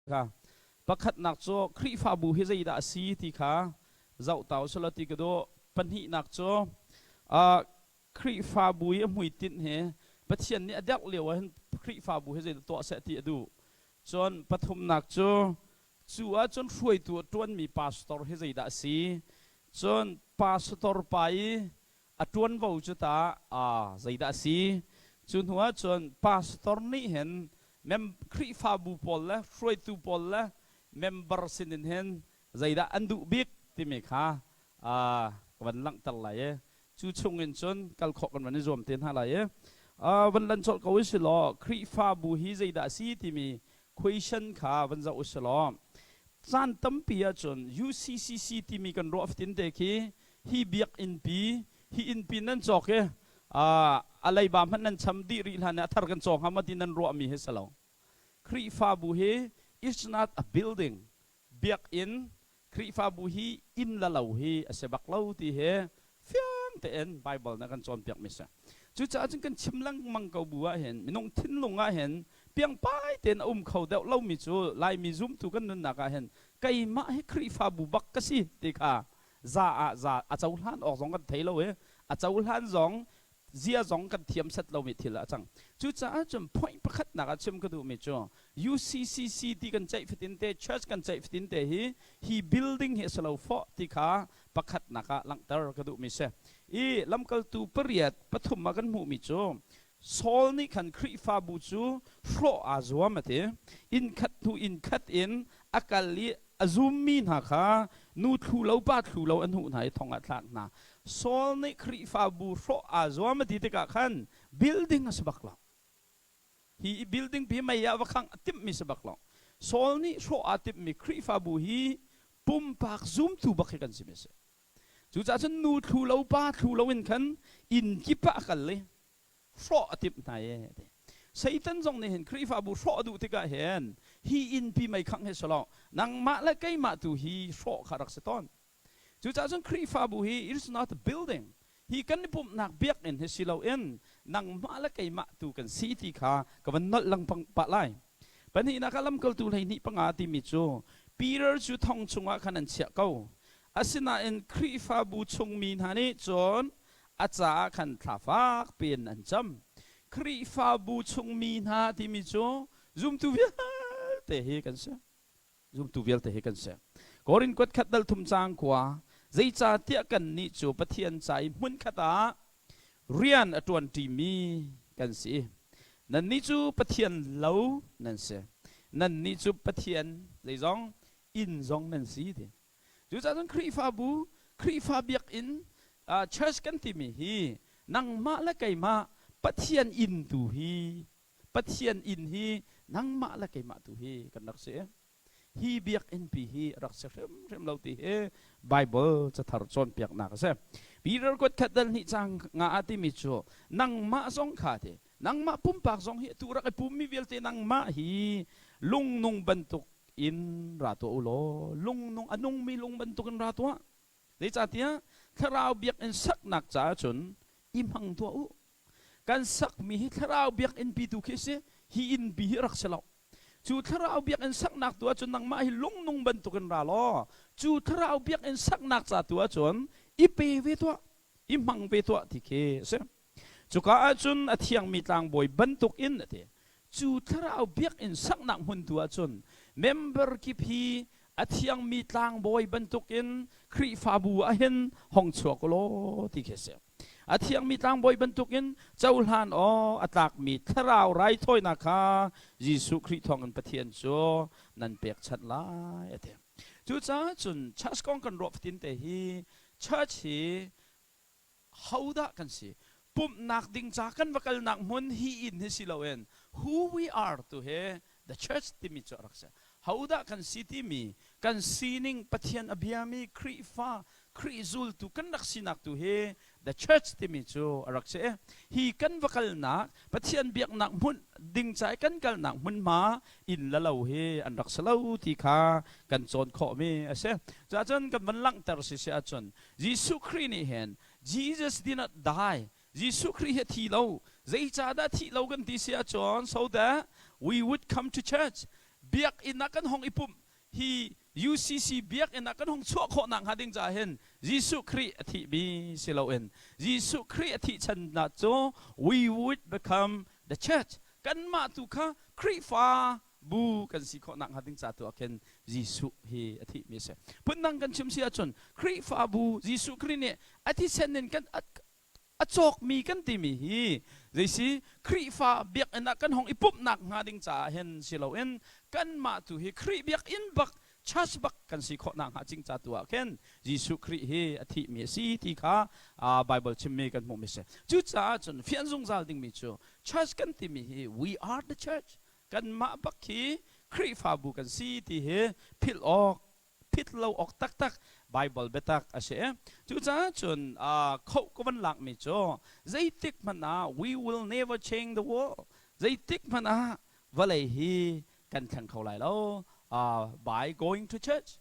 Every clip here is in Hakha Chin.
Kha pakhatnak cu Khrihfabu hi zeidah a si ti kha zoh ta usih law ti ka duh. Pahnihnak cu Khrihfabu i a hmuitinh hi Pathian nih a derh lio ah hin Khrihfabu hi zeidah tuah seh ti a duh. Cun pathumnak cu cu ahcun hruaitu a ṭuanmi pastor hi zeidah a si. Cun pastor pa i a ṭuanvo cu tah zeidah a si? Cu hnu ahcun pastor nih hin mem Khrihfabu pawl le hruaitu pawl le member sinin hin zeidah an duh bik timi kha ka van langhter lai i cu chungin cun kal khawh kan van i zuam te hna lai i van lan colh ko u si law Khrihfabu hi zeidah a si timi question kha van zoh u si law caan tampi ahcun UCCC timi kan ruah fatin te khi hi biakinnpi hi innpi nan cawk i a leiba hmanh nan cham dih rih hlan a thar kan caw hnga maw ti nan ruahmi hi si lo. Khrihfabu hi it's not a building. Biakinn Khrihfabu hi inn la lo hi a si bak lo ti hi fiang tein Bible nih a kan cawnpiakmi si. Cucaah cun kan chim lengmang ko bu ah hin minung thinlung ah hin piangpai tein a um kho deuh lomi cu Laimi zumtu kan nunnak ah hin keimah hi Khrihfabu bak ka si ti kha za ah za a cohlan awk zong kan thei lo i a cohlan zong zia zong kan thiam set lomi thil ah a cang. Cucaah cun point pakhatnak ah chim ka duhmi cu UCCC ti kan ceih fatin te church kan ceih fatin te hi hi building hi a si lo fawh ti kha pakhatnak ah langhter ka duhmi si. I lamkaltu pariat pathum ah kan hmuhmi cu Saul nih khan Khrihfabu cu hrawh aa zuam a ti. Inn khat hnu inn khat in a kal i a zummi hna kha nu thlu lo pa thlu lo an huh hna i thong ah thlak hna. Saul nih Khrihfabu hrawh aa zuam a ti tikah khan building a si bak lo. Hi building pi mei ah va khangh a timhmi si bak lo. Saul nih hrawh aa timhmi Khrihfabu hi pumpak zumtu bak hi kan si mi a si. Cucaah cun nu thlu lo pa thlu lo in khan inn kip ah a kal i hrawh a timh hna e ti. Satan zong nih hin Khrihfabu hrawh a duh tikah hin hi innpi mei khangh hi si lo nangmah le keimah tu hi hrawh kha rak si tawn. Cucaah cun Khrihfabu hi it is not a building. Hi kan i pumhnak biakinn hi si loin nangmah le keimah tu kan si ti kha ka van nolh lengmang pah lai. Pahnihnak ah lamkaltu 12 panga timi cu Peter cu thong chungah khan an chiah ko. Asinain Khrihfabu chungmi hna nih cun a caah khan thla fak piin an cam. Khrihfabu chungmi hna timi cu zumtu vialte hi kan si. Zumtu vialte hi kan si. Korin kuat khat dal thum caang khua zeicahtiah kannih cu Pathian ca i hmunkhat ah rian a ṭuanṭimi kan si. Nannih cu Pathian lo nan si. Nannih cu Pathian zeizong inn zong nan si ti. Cucaah cun Khrihfabu, Khrihfa biakinn, church kan timi hi nangmah le keimah Pathian inn tu hi Pathian inn hi nangmah le keimah tu hi kan rak si. Hi biakinn pi hi rak si hrimhrim lo ti hi Bible cathar cawnpiaknak a si. Peter kuat khat dal hnih cang nga a timi cu nangmah zong kha ti nangmah pumpak zong hi tu rak i pummi vialte nangmah hi lungnung bantuk in ra tuah u law lungnung a nungmi lung bantuk in ra tuah. Zeicahtiah thlarau biakinn saknak caah cun i hmang tuah u. Kan sakmi hi thlarau biakinn pi tu khi si, hi inn pi hi rak si lo. Cu thlarau biakinn saknak tu ahcun nangmah hi lungnung bantukin ra law, cu thlarau biakinn saknak ca tu ahcun i pe ve tuah, i hmang ve tuah ti khi a si. Cuka ahcun a thiangmi tlangbawi bantukin a ti. Cu thlarau biakinn saknak hmun tu ahcun member kip hi a thiangmi tlangbawi bantukin Khrihfabu ah hin hong chuak u law ti khi a si. A thiangmi tlangbawi bantukin cohlan aw a tlakmi thlarau raithawinak kha Jesuh Khrih thawngin Pathian cu nan pekchanh lai a ti. Cucaah cun church kong kan ruah fatin te hi church hi hodah kan si pumhnak ding ca kan va kalnak hmun hi inn hi si loin who we are tu hi the church timi cu a rak si. Hodah kan si timi kan sining Pathian a biami Khrihfa Khrih zultu kan rak sinak tu hi the church timi cu a rak si. Hi kan va kalnak Pathian biaknak hmun ding ca i kan kalnak hmunhma inn la lo hi an rak si lo ti kha kan cawn khawhmi a si. Cuahcun kan van langhter si si ahcun Jesuh Khrih nih hin Jesus did not die. Jesuh Khrih hi a thi lo. Zeicahdah thih lo kan ti si ahcun so that we would come to church. Biakinn ah kan hong i pumh hi UCC biakinn ah kan hong chuah khawh nak hnga ding caah hin Jesuh Khrih a thihmi si loin Jesuh Khrih a thih chan na cu we would become the church. Kanmah tu kha Khrihfa bu kan si khawh nak hnga ding ca tu ah khin Jesuh hi a thihmi a si. Phundang kan chim si ahcun Khrihfabu Jesuh Khrih nih a thisen in kan a cawkmi kan timi hi zeisi Khrihfa biakinn ah kan hong i pumhnak hnga ding caah hin si loin kanmah tu hi Khrih biakinn bak church bak kan si khawh nak hnga cing ca tu ah khin Jesuh Khrih hi a thihmi a si ti kha Bible chimmi kan hmuhmi si. Cucaah cun fian zungzal dingmi cu church kan timi hi we are the church, kanmah bak hi Khrihfabu kan si ti hi philh awk phit lo awk taktak Bible biatak a si. Cucaah cun khoh ka van lakmi cu zeitik hmanh ah we will never change the world. Zeitik hmanh ah vawlei hi kan thleng kho lai lo by going to church.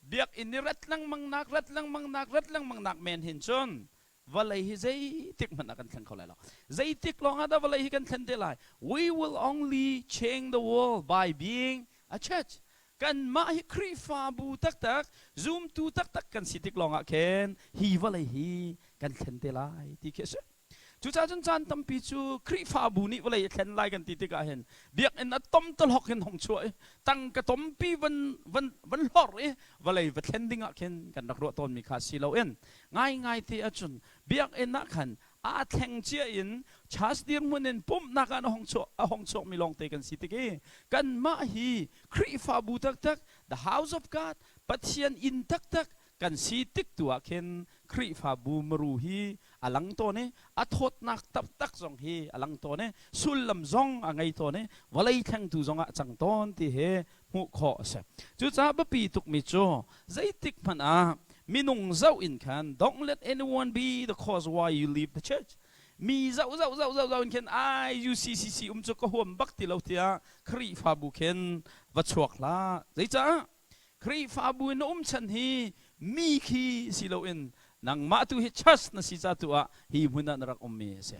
Biakinn i rat lengmang nak, rat lengmang nak, rat lengmang nak men hin cun vawlei hi zeitik hmanh ah kan thleng kho lai lo. Zeitik lawng ah dah vawlei hi kan thlen te lai? We will only change the world by being a church. Kanmah hi Khrihfabu taktak, zumtu taktak kan si tik lawng ah khin hi vawlei hi kan thlen te lai ti khi a si. Cucaah cun caan tampi cu Khrihfabu nih vawlei a thlen lai kan ti tikah hin biakinn a tom talhok hin hong chuah i tangka tompi van van van hlorh i vawlei va thlen ding ah khin kan rak ruah tawnmi kha si loin ngaingai te ahcun biakinn ah khan aa thleng cia in church dirhmun in pumhnak ah a hong chuakmi lawngte kan si tik i kanmah hi Khrihfabu taktak, the house of God, Pathian inn taktak kan si tik tu ah khin Khrihfabu maru hi a lang tawn i a thawtnak taktak zong hi a lang tawn i sullam zong a ngei tawn i vawlei thlengtu zong ah a cang tawn ti hi hmuh khawh a si. Cucaah biapi tukmi cu zeitik hmanh ah minung zoh in khan don't let anyone be the cause why you leave the church. Mi zoh zoh zoh zoh zoh in khin ai UCCC um cu ka huam bak ti lo tiah Khrihfabu khin va chuak hlah. Zeicah? Khrihfabu in na um chan hi mi khi si loin nangmah tu hi church na si ca tu ah hi hmun ah na rak ummi a si.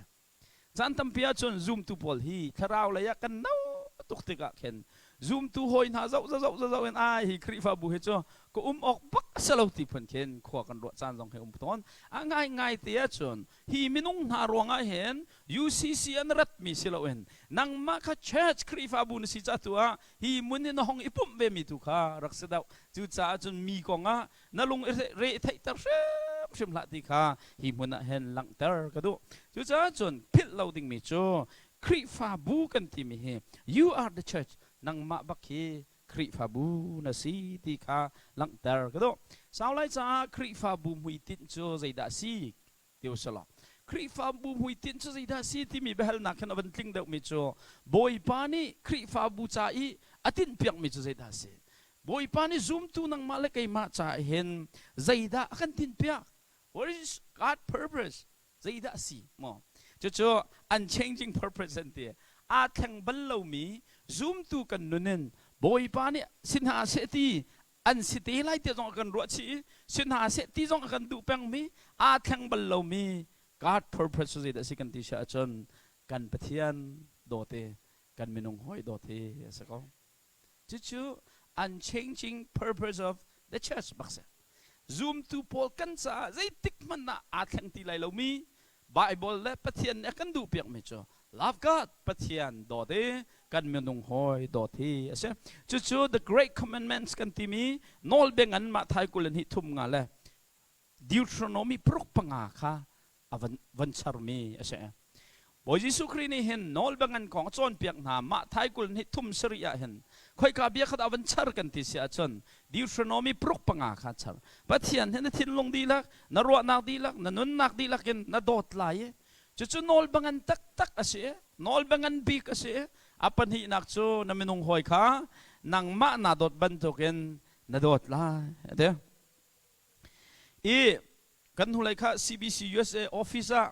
Caan tampi ahcun zumtu pawl hi thlarau lei ah kan no tuk tikah khin zumtu hawi hna zoh zoh zoh zoh in ai hi Khrihfabu hi cu ka um awk bak a si lo ti phun khin khua kan ruah caan zong hi um tawn. A ngaingai te ahcun hi minung hna ruangah hin UCC an ratmi si loin nangmah kha church Khrihfabu na si ca tu ah hi mun hi na hong i pumh ve mi tu kha rak si deuh. Cucaah cun mi kongah na lung i re theihter hrimhrim hlah ti kha hi hmun ah hin langhter ka duh. Cucaah cun philh lo dingmi cu Khrihfabu kan timi hi you are the church, nangmah bak hi Khrihfabu na si ti kha langhter ka duh. Sau lai caah Khrihfabu hmuitinh cu zeidah a si ti usalaw Khrihfabu hmuitinh cu zeidah a si timi biahalnak hin a van tling deuhmi cu Bawipa nih Khrihfabu ca i a tinhpiakmi cu zeidah a si? Bawipa nih zumtu nangmah le keimah caah hin zeidah a kan tinhpiak? What is God purpose? Zeidah a si maw? Cucu unchanging purpose an ti. Aa thleng bal lomi zumtu kan nun in Bawipa nih si hna seh ti an si te lai ti zong a kan ruah chih i si hna seh ti zong a kan duh pengmi aa thleng bal lomi God purpose cu zeidah a si kan ti si ahcun kan Pathian dawt i kan minung hawi dawt hi a si ko. Cucu unchanging purpose of the church bak si. Zumtu pawl kan caah zeitik hmanh ah aa thleng ti lai lomi Bible le Pathian nih a kan duhpiakmi cu love God, Pathian dawt i kan minung hawi dawt hi a si. Cucu the great commandments kan timi nawlbia ngan Matthai 23 le Deuteronomy 6:5 kha a van charmi a si. Bawi Jesuh Khrih nih hin nawlbia ngan kong a cawnpiak hna Matthai 23 ah hin khoika bia kha dah van char kan ti si ahcun Deuteronomy 6:5 kha char. Pathian hi na thinlung dihlak, na ruahnak dihlak, na nunnak dihlak in na dawt lai i cucu nawlbia ngan taktak a si i nawlbia ngan bik a si i a pahnihnak cu na minung hawi kha nangmah naa dawt bantukin na dawt lai a ti. I kan hnulei kha CBC USA office ah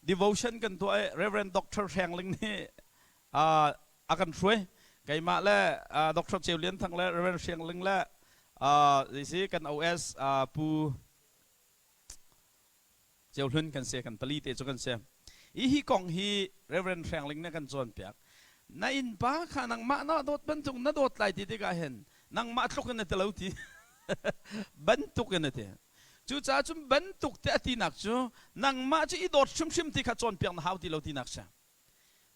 devotion kan tuah i Reverend Dr. Hreng Ling nih a kan hruai. Keimah le Dr. Ceu Lian Thang le Reverend Hreng Ling le zeisi kan OS Pu Ceu Hlun kan si, kan pali te cu kan si. Hi hi kong hi Reverend Hreng Ling nih kan cawnpiak. Na innpa kha nangmah na dawt bantuk na dawt lai ti tikah hin nangmah tluk in na ti lo ti bantuk in a ti. Cucaah cun bantuk te a tinak cu nangmah cu i dawt hrimhrim ti kha cawnpiak na hau ti lo tinak si.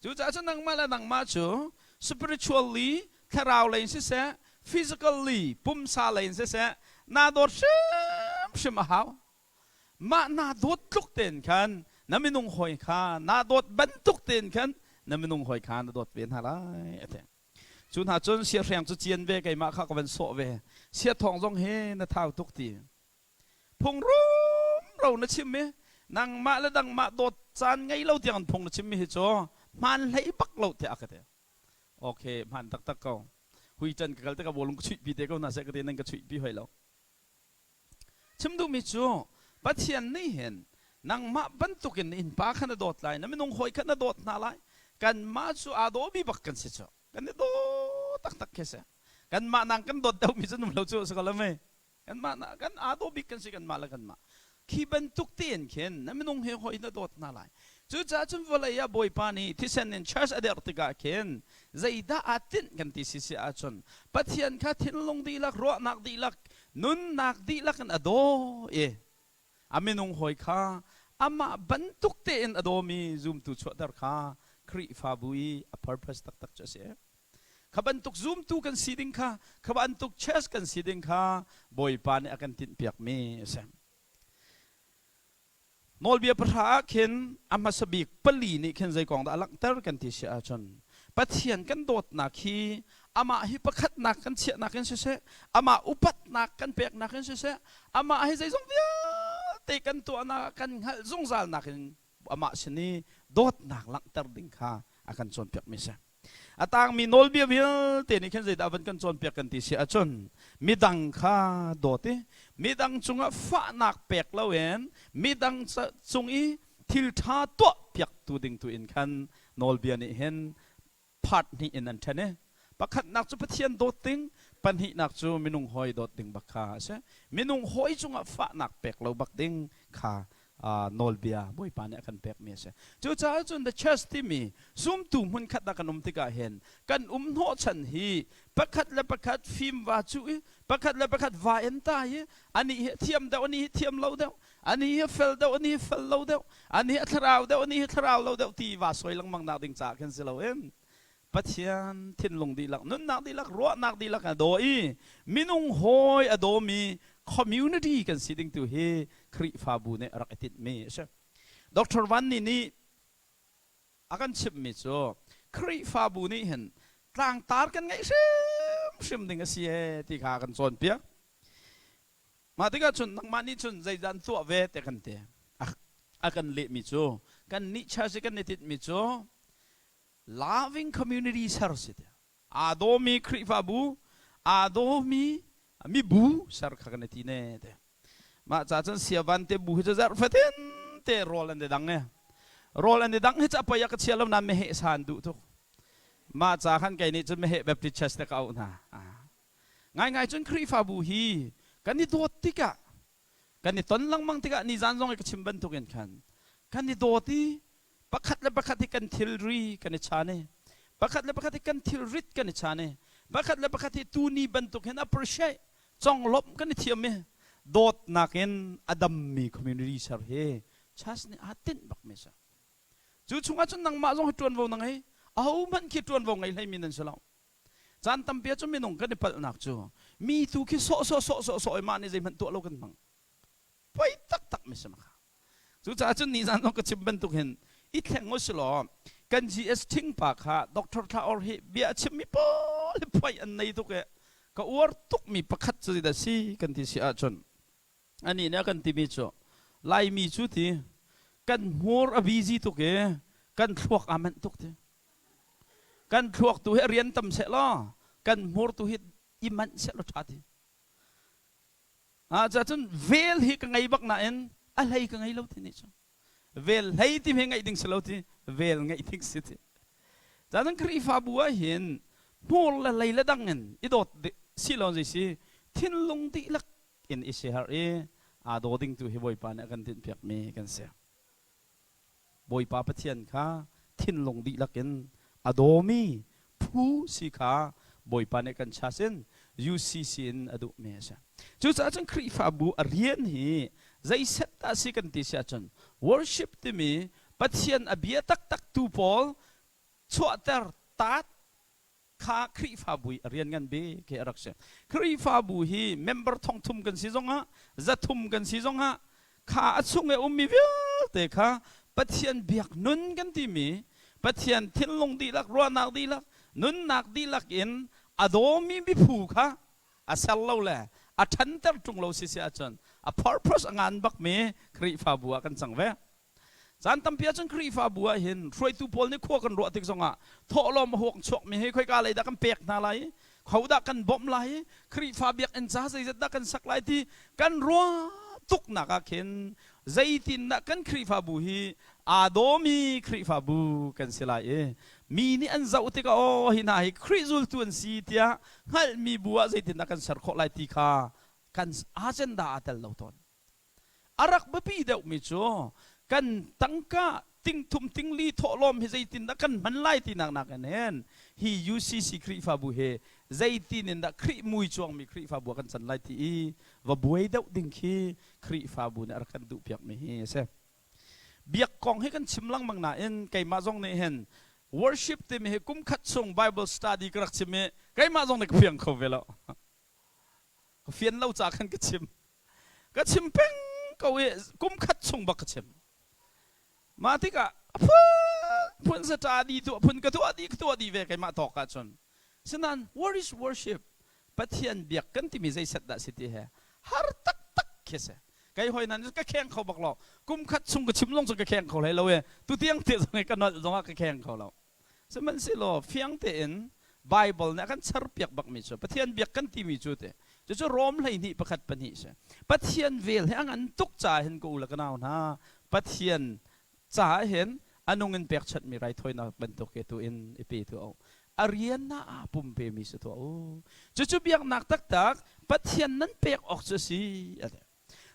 Cucaah cun nangmah le nangmah cu spiritually thlarau lei in siseh, physically pumsa lei in siseh naa dawt hrimhrim a hau. Mah naa dawt tluk tein khan na minung hawi kha naa dawt bantuk tein khan na minung hawi kha na dawt ve hna lai a ti. Cu hna cun siahreng cu cian ve keimah kha ka van sawh ve. Siathawng zong hi na thau tuk ti. Phung rumro na chim i nangmah le dangmah dawt caan ngei lo tiang phung na chimmi hi cu hmaan hlei bak lo tiah a ka ti. Okay, hmaan taktak ko. Hui ṭan ka kal tikah bawlung ka chuihpi te ko hna seh ka ti nan ka chuihpi hoi lo. Chim duhmi cu Pathian nih hin nangmah bantukin na innpa kha na dawt lai, na minung hawi kha na dawt hna lai. Kanmah cu aa dawmi bak kan si cu. Kan i daw taktak khi si. Kanmah nang kan dawt deuhmi cu num lo cu si ko lo mei. Kanmah na kan aa daw bik kan si kanmah le kanmah. Khi bantuk tein khin na minung he hawi na dawt hna lai. Cucaah cun vawlei ah Bawipa nih thisen in church a derh tikah khin zeidah aa tinh kan ti si si ahcun Pathian kha thinlung dihlak, ruahnak dihlak, nunnak dihlak in a daw i a minung hawi kha amah bantuk tein a dawmi zumtu chuahter kha Khrihfabu i a purpose taktak cu a si. Kha bantuk zumtu kan si ding kha, kha bantuk church kan si ding kha Bawipa nih a kan tinhpiakmi a si. Nawlbia pahra ah khin a hmasa bik pali nih khin zei kong dah a langhter kan ti si ahcun Pathian kan dawtnak hi amah hi pakhatnak kan chiahnak in siseh, amah upatnak kan peknak in siseh, amah hi zeizong vialte kan tuahnak kan hngalh zungzalnak in amah sin i dawtnak langhter ding kha a kan cawnpiakmi si. A tangmi nawlbia vialte nih khin zeidah van kan cawnpiak kan ti si ahcun midang kha dawt i midang cungah fahnak pek loin midang cung i thil ṭha tuah piaktu ding tu in khan nawlbia nih hin part hnih in an ṭhen i pakhatnak cu Pathian dawt ding pahnihnak cu minung hawi dawt ding bak kha a si. Minung hawi cungah fahnak pek lo bak ding kha nawlbia Bawipa nih a kan pekmi a si. Cucaah cun the church timi zumtu hmunkhat ah kan um tikah hin kan um hnawhchan hi pakhat le pakhat fim va cu i pakhat le pakhat va en ta hi anih hi thiam deuh anih hi thiam lo deuh anih hi fel deuh anih hi fel lo deuh anih hi thlarau deuh anih hi thlarau lo deuh ti va soi lengmang nak ding caah khin si loin Pathian thinlung dihlak, nunnak dihlak, ruahnak dihlak a daw i minung hawi a dawmi community kan si ding tu hi Khrihfabu nih a rak i tinhmi a si. Dr. Van Ni nih a kan chimhmi cu Khrihfabu nih hin tlangtar kan ngeih hrimhrim ding a si ee ti kha a kan cawnpiak. Mah tikah cun nangmah nih cun zeidah an tuah ve te kan ti. A kan lehmi cu kan nih church i kan i tinhmi cu loving community ser si ti aa dawmi Khrihfabu aa dawmi mibu ser kha kan i ti ne te mah ca cun siavan te bu hi cu zarh fatin te rawl an i dang e rawl an i dang hi cu a poi a ka chia lo nain meheh sa an duh tuk mah ca khan kei nih cun meheh Baptist Church te ka auh hna ngaingai cun Khrihfabu hi kan i dawt tikah kan i ton lengmang tikah nizan zong i ka chim bantukin khan kan i dawt i pakhat le pakhat hi kan thilri kan i chan i pakhat le pakhat hi kan thilrit kan i chan i pakhat le pakhat hi tuni bantuk hin appreciate conglawmh kan i thiam i dawtnak in a dammi community ser hi church nih aa tinh bak mi si cu chungah cun nangmah zong hi ṭuanvo na ngei ahohmanh khi ṭuanvo ngei hleimi nan si lo Caan tampi ah cun minung kan i palhnak cu mi tu khi sawh sawh sawh sawh sawh i mah nih zeihmanh tuah lo kan hmang. Poi taktak mi si kha. Cucaah cun nizan zong ka chim bantuk hin i thleng u si law kan GS ṭhing pa kha Dr. Thla Or hi bia a chimmi pawl hi poi an nei tuk i ka uar tukmi pakhat cu zeidah si kan ti si ahcun anih nih a kan timi cu Laimi cu ti kan hmur a busy tuk i kan thluak aa manh tuk ti. Kan thluak tu hi rian tam seh law kan hmur tu hi i manh seh law ṭha ti. Ah cun vel hi ka ngei bak nain a hlei ka ngei lo ti nih cu. Vel hlei ti hi ngeih ding si lo ti vel ngeih ding si ti. Cun Khrihfabu ah hin hmur le lei le dang in i dawt si lo zei si thinlung dihlak in i siaherh i aa daw ding tu hi Bawipa nih a kan tinhpiakmi kan si. Bawipa Pathian kha thinlung dihlak in A dawmi phu si kha Bawipa nih kan chas in UCC in a duhmi a si. Cucaah cun Khrihfabu a rian hi zeiset dah si kan ti si ahcun worship timi Pathian a bia taktak tu pawl chuahter taat kha Khrihfabu i a rian ngan bik hi a rak si. Khrihfabu hi member thongthum kan si zongah zathum kan si zongah kha a chung i a ummi vialte kha Pathian biak nun kan timi Pathian thinlung dihlak ruahnak dihlak nunnak dihlak in a dawmi miphu kha a ser lo le a ṭhanter ṭung lo si si ahcun a purpose a ngan bakmi Khrihfabu ah kan cang ve. Caan tampi ahcun Khrihfabu ah hin hruaitu pawl nih khua kan ruah tik zongah thawhlawm a huak chuakmi hi khoika lei dah kan pek hna lai i hodah kan bawmh lai i Khrihfa biakinn ca zeizat dah kan sak lai ti kan ruah tuknak ah khin zeitindah kan Khrihfabu hi aa dawmi Khrihfabu kan si lai i mi nih an zoh tikah aw hi hna hi Khrih zultu an si tiah hngalhmi bu ah zeitindah kan ser khawh lai ti kha kan agenda aa tel lo tawn. A rak biapi deuhmi cu kan tangka tingthum tingli thawhlawm hi zeitindah kan hman lai tinak nakin hin hi UCC Khrihfabu hi zeitin in dah Khrih mui cuangmi Khrihfabu ah kan can lai ti i va buai deuh ding khi Khrihfabu nih a rak kan duhpiakmi hi a si. Biak kong hi kan chim lengmang nain keimah zong nih hin worship timi hi kum khat chung Bible study ka rak chim i keimah zong nih ka fiang kho ve lo. Ka fian lo ca khan ka chim. Ka chim peng ko i kum khat chung bak ka chim. Mah tikah a phun phun study tuah phun ka tuah dih ka tuah dih ve keimah tawk ahcun. Sinain what is worship? Pathian biak kan timi zeiset dah si ti he har taktak khi si. Kei hoi nan ka kheng kho bak lo. Kum khat chung ka chim zong cu ka kheng kho hlei lo e. Tutiang te zong i ka nolh zongah ka kheng kho lo. Sihmanhsehlaw fiang tein Baibal nih a kan charpiak bakmi cu Pathian biak kan timi cu te cucu Rom 12 pakhat pahnih si. Pathian vel hi a ngan tuk caah hin ka u le ka nau hna Pathian caah hin a nung in pekchanhmi raithawinak bantuk ke tu in i pe tuah u. A rian ah aa pumpemi si tuah u. Cucu biaknak taktak Pathian nan pek awk cu a si a ti.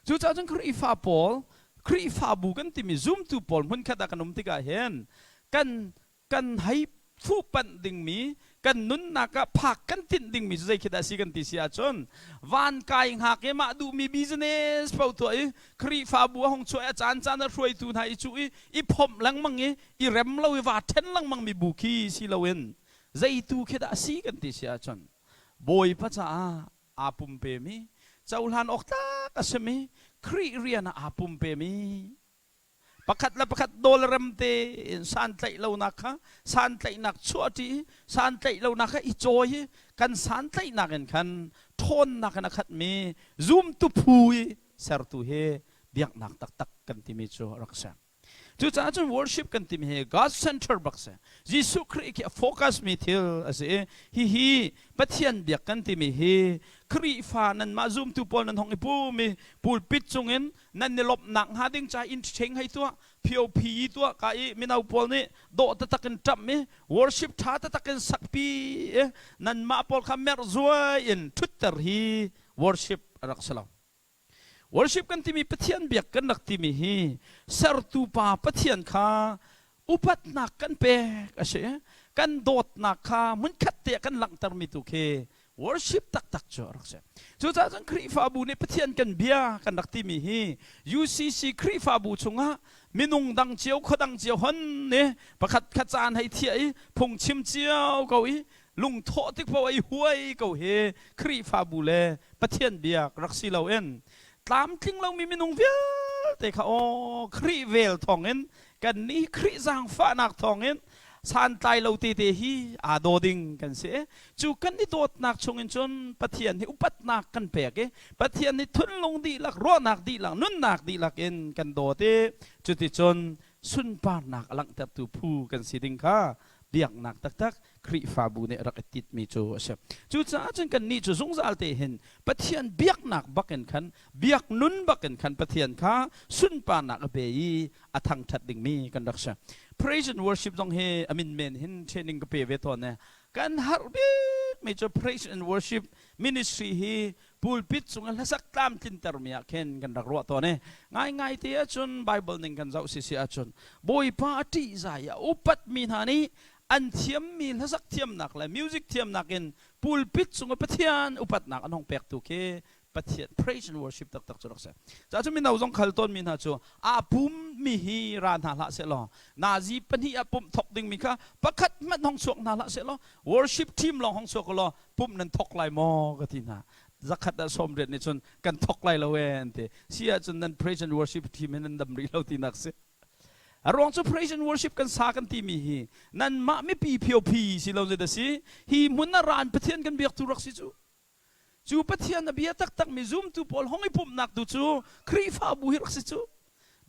Cucaah cun Khrihfa pawl, Khrihfabu kan timi zumtu pawl hmunkhat ah kan um tikah hin kan kan hei fuhpanh dingmi kan nunnak ah phak kan tinh dingmi cu zei khi dah si kan ti si ahcun van kai hngak i mah duhmi business paoh tuah i Khrihfabu a hung chuah i a caan caan ah hruaitu hna i cuh i i phomh lengmang i i rem lo i vaa ṭhen lengmang mi bu khi si loin zeitu khi dah a si kan ti si ahcun Bawipa caah aa pumpemi, cohlan awk tlak a simi, Khrih rian ah aa pumpemi, pakhat le pakhat dawl rem tein santlaih lonak kha santlaihnak chuahṭi i santlaih lonak kha i cawi i kan santlaihnak in khan ṭhawnnak in a khatmi zumtu phu i sertu hi biaknak taktak kan timi cu a rak si. Cucaah cun worship kan timi hi God center bak si. Jesuh Khrih khi a focus mi thil a si i hihi Pathian biak kan timi hi Khrihfa nanmah zumtu pawl nan hong i pum i pulpit cungin nan i lawmhnak hnga ding ca in ṭheng hei tuah POP tuah ka i mino pawl nih dawh taktak in ṭamh i worship ṭha taktak in sakpi i nanmah pawl kha merh zuai in ṭhutter hi worship a rak si lo. Worship kan timi Pathian biak kan rak timi hi sertu pa Pathian kha upatnak kan pek a si. Kan dawtnak kha hmunkhat te ah kan langhtermi tu khi worship taktak cu a rak si. Cucaah cun Khrihfabu nih Pathian kan bia kan rak timi hi UCC Khrihfabu chungah minung dang cio khuadang cio hon nih pakhat khat caan hei thiah i phungchim cio ko i lungthawh tik paoh i huai ko hi Khrihfabu le Pathian biak rak si loin tlamtling lomi minung vialte kha aw Khrih vel thawngin kannih Khrih zaangfahnak thawngin santlai lo tete hi aa daw ding kan si. Cu kan i dawtnak chungin cun Pathian hi upatnak kan pek i Pathian hi thunlung dihlak, ruahnak dihlak, nunnak dihlak in kan dawt i cuticun sunparnak a langhtertu phu kan si ding kha biaknak taktak Khrihfabu nih rak i titmi cu a si. Cucaah cun kannih cu zungzal te hin Pathian biaknak bakin khan biak nun bakin khan Pathian kha sunparnak a pe i a thangṭhat dingmi kan rak si. Praise and worship zong hi a min men hin training ka pe ve tawn e. Kan harh bikmi cu praise and worship ministry hi pulpit cung i hlasak tlamtlintermi ah khin kan rak ruah tawn i ngaingai te ahcun Bible ning kan zoh sisi ahcun Bawipa a ṭihzah i a upatmi hna nih An thiammi hlasak thiamnak le music thiamnak in pulpit cung i Pathian upatnak an hong pektu khi Pathian praise and worship taktak cu rak si. Ca cu mino zong khal tawnmi hna cu aa pummi hi ra hna hlah seh law nazi pahnih ah pumh thok dingmi kha pakhat hmanh hong chuak hna hlah seh law worship team lawng hong chuak law pumh nan thok lai maw ka ti hna. Zakhat ah 80 nih cun kan thok lai lo ee an ti. Si ahcun nan praise and worship team hi nan dam rih lo tinak si. A ruang cu praise and worship kan sa kan timi hi nanmah mipi phiophi si lo zei si hi hmun ah ran Pathian kan biak tu rak si cu. Cu Pathian a bia taktakmi zumtu pawl hong i pumhnak tu cu Khrihfabu hi rak si cu.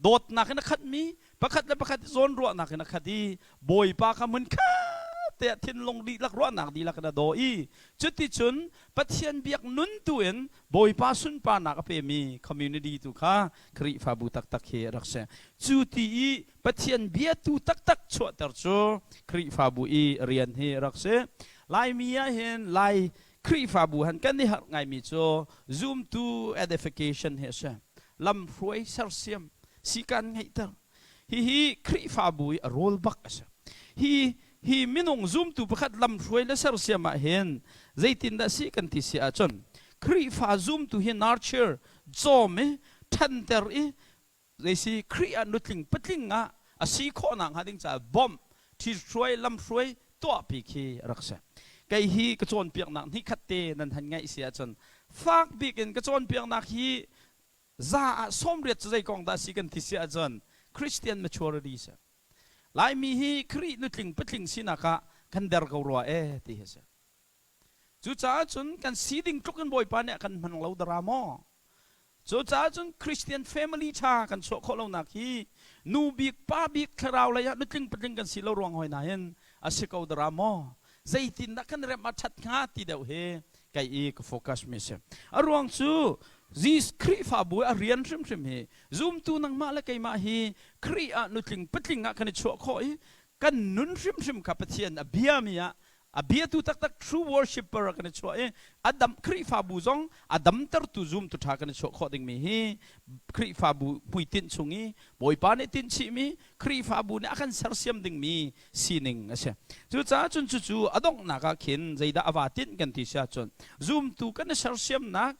Dawtnak in a khatmi, pakhat le pakhat zawnruahnak in a khat i Bawipa kha hmun khat te ah thinlung dihlak ruahnak dihlak in a daw i cuticun Pathian biak nun tu in Bawipa sunparnak a pemi community tu kha Khrihfabu taktak hi a rak si. Cu ti i Pathian biatu taktak chuahter cu Khrihfabu i rian hi a rak si. Laimi ah hin Lai Khrihfabu han kan i harh ngaimi cu zumtu edification hi a si. Lamhruai sersiam, sikan ngeihter. Hihi Khrihfabu i a role bak a si. Hi hi minung zumtu pakhat lamhruai le sersiam ah hin zeitindah si kan ti si ahcun Khrihfa zumtu hi nurture, cawm i ṭhanter i zeisi Khrih ah nutling patling ah a si khawhnak hnga ding caah bawmh, ṭhithruai, lamhruai tuahpi khi a rak si. Kei hi ka cawnpiaknak hnihkhat te nan han ngaih si ahcun fak bik in ka cawnpiaknak hi za ah 80 cu zei kong dah si kan ti si ahcun Christian maturity si. Laimi hi Khrih nutling patling sinak ah kan der ko rua ee ti hi si. Cucaah cun kan si ding tluk in Bawipa nih a kan hmang lo dara maw? Cucaah cun Christian family ṭha kan chuah khawh lonak hi nu bik pa bik thlarau lei ah nutling patling kan si lo ruang hoi nain a si ko dara maw? Zeitindah kan remh a ṭhat hnga ti deuh hi kei i ka focus mi si. A ruang cu Jesus Khrihfabu a rian hrimhrim hi zumtu nangmah le keimah hi Khrih ah nutling patling ah kan i chuah khawh i kan nun hrimhrim kha Pathian a biami ah a biatu taktak true worshipper kan i chuah i a dam Khrihfabu zong a damtertu zumtu ṭha kan i chuah khawh dingmi hi Khrihfabu hmuitinh chung i Bawipa nih tinhchihmi Khrihfabu nih a kan sersiam dingmi sining a si. Cucaah cun cucu a donghnak ah khin zeidah a va tinh kan ti si ahcun zumtu kan i sersiamnak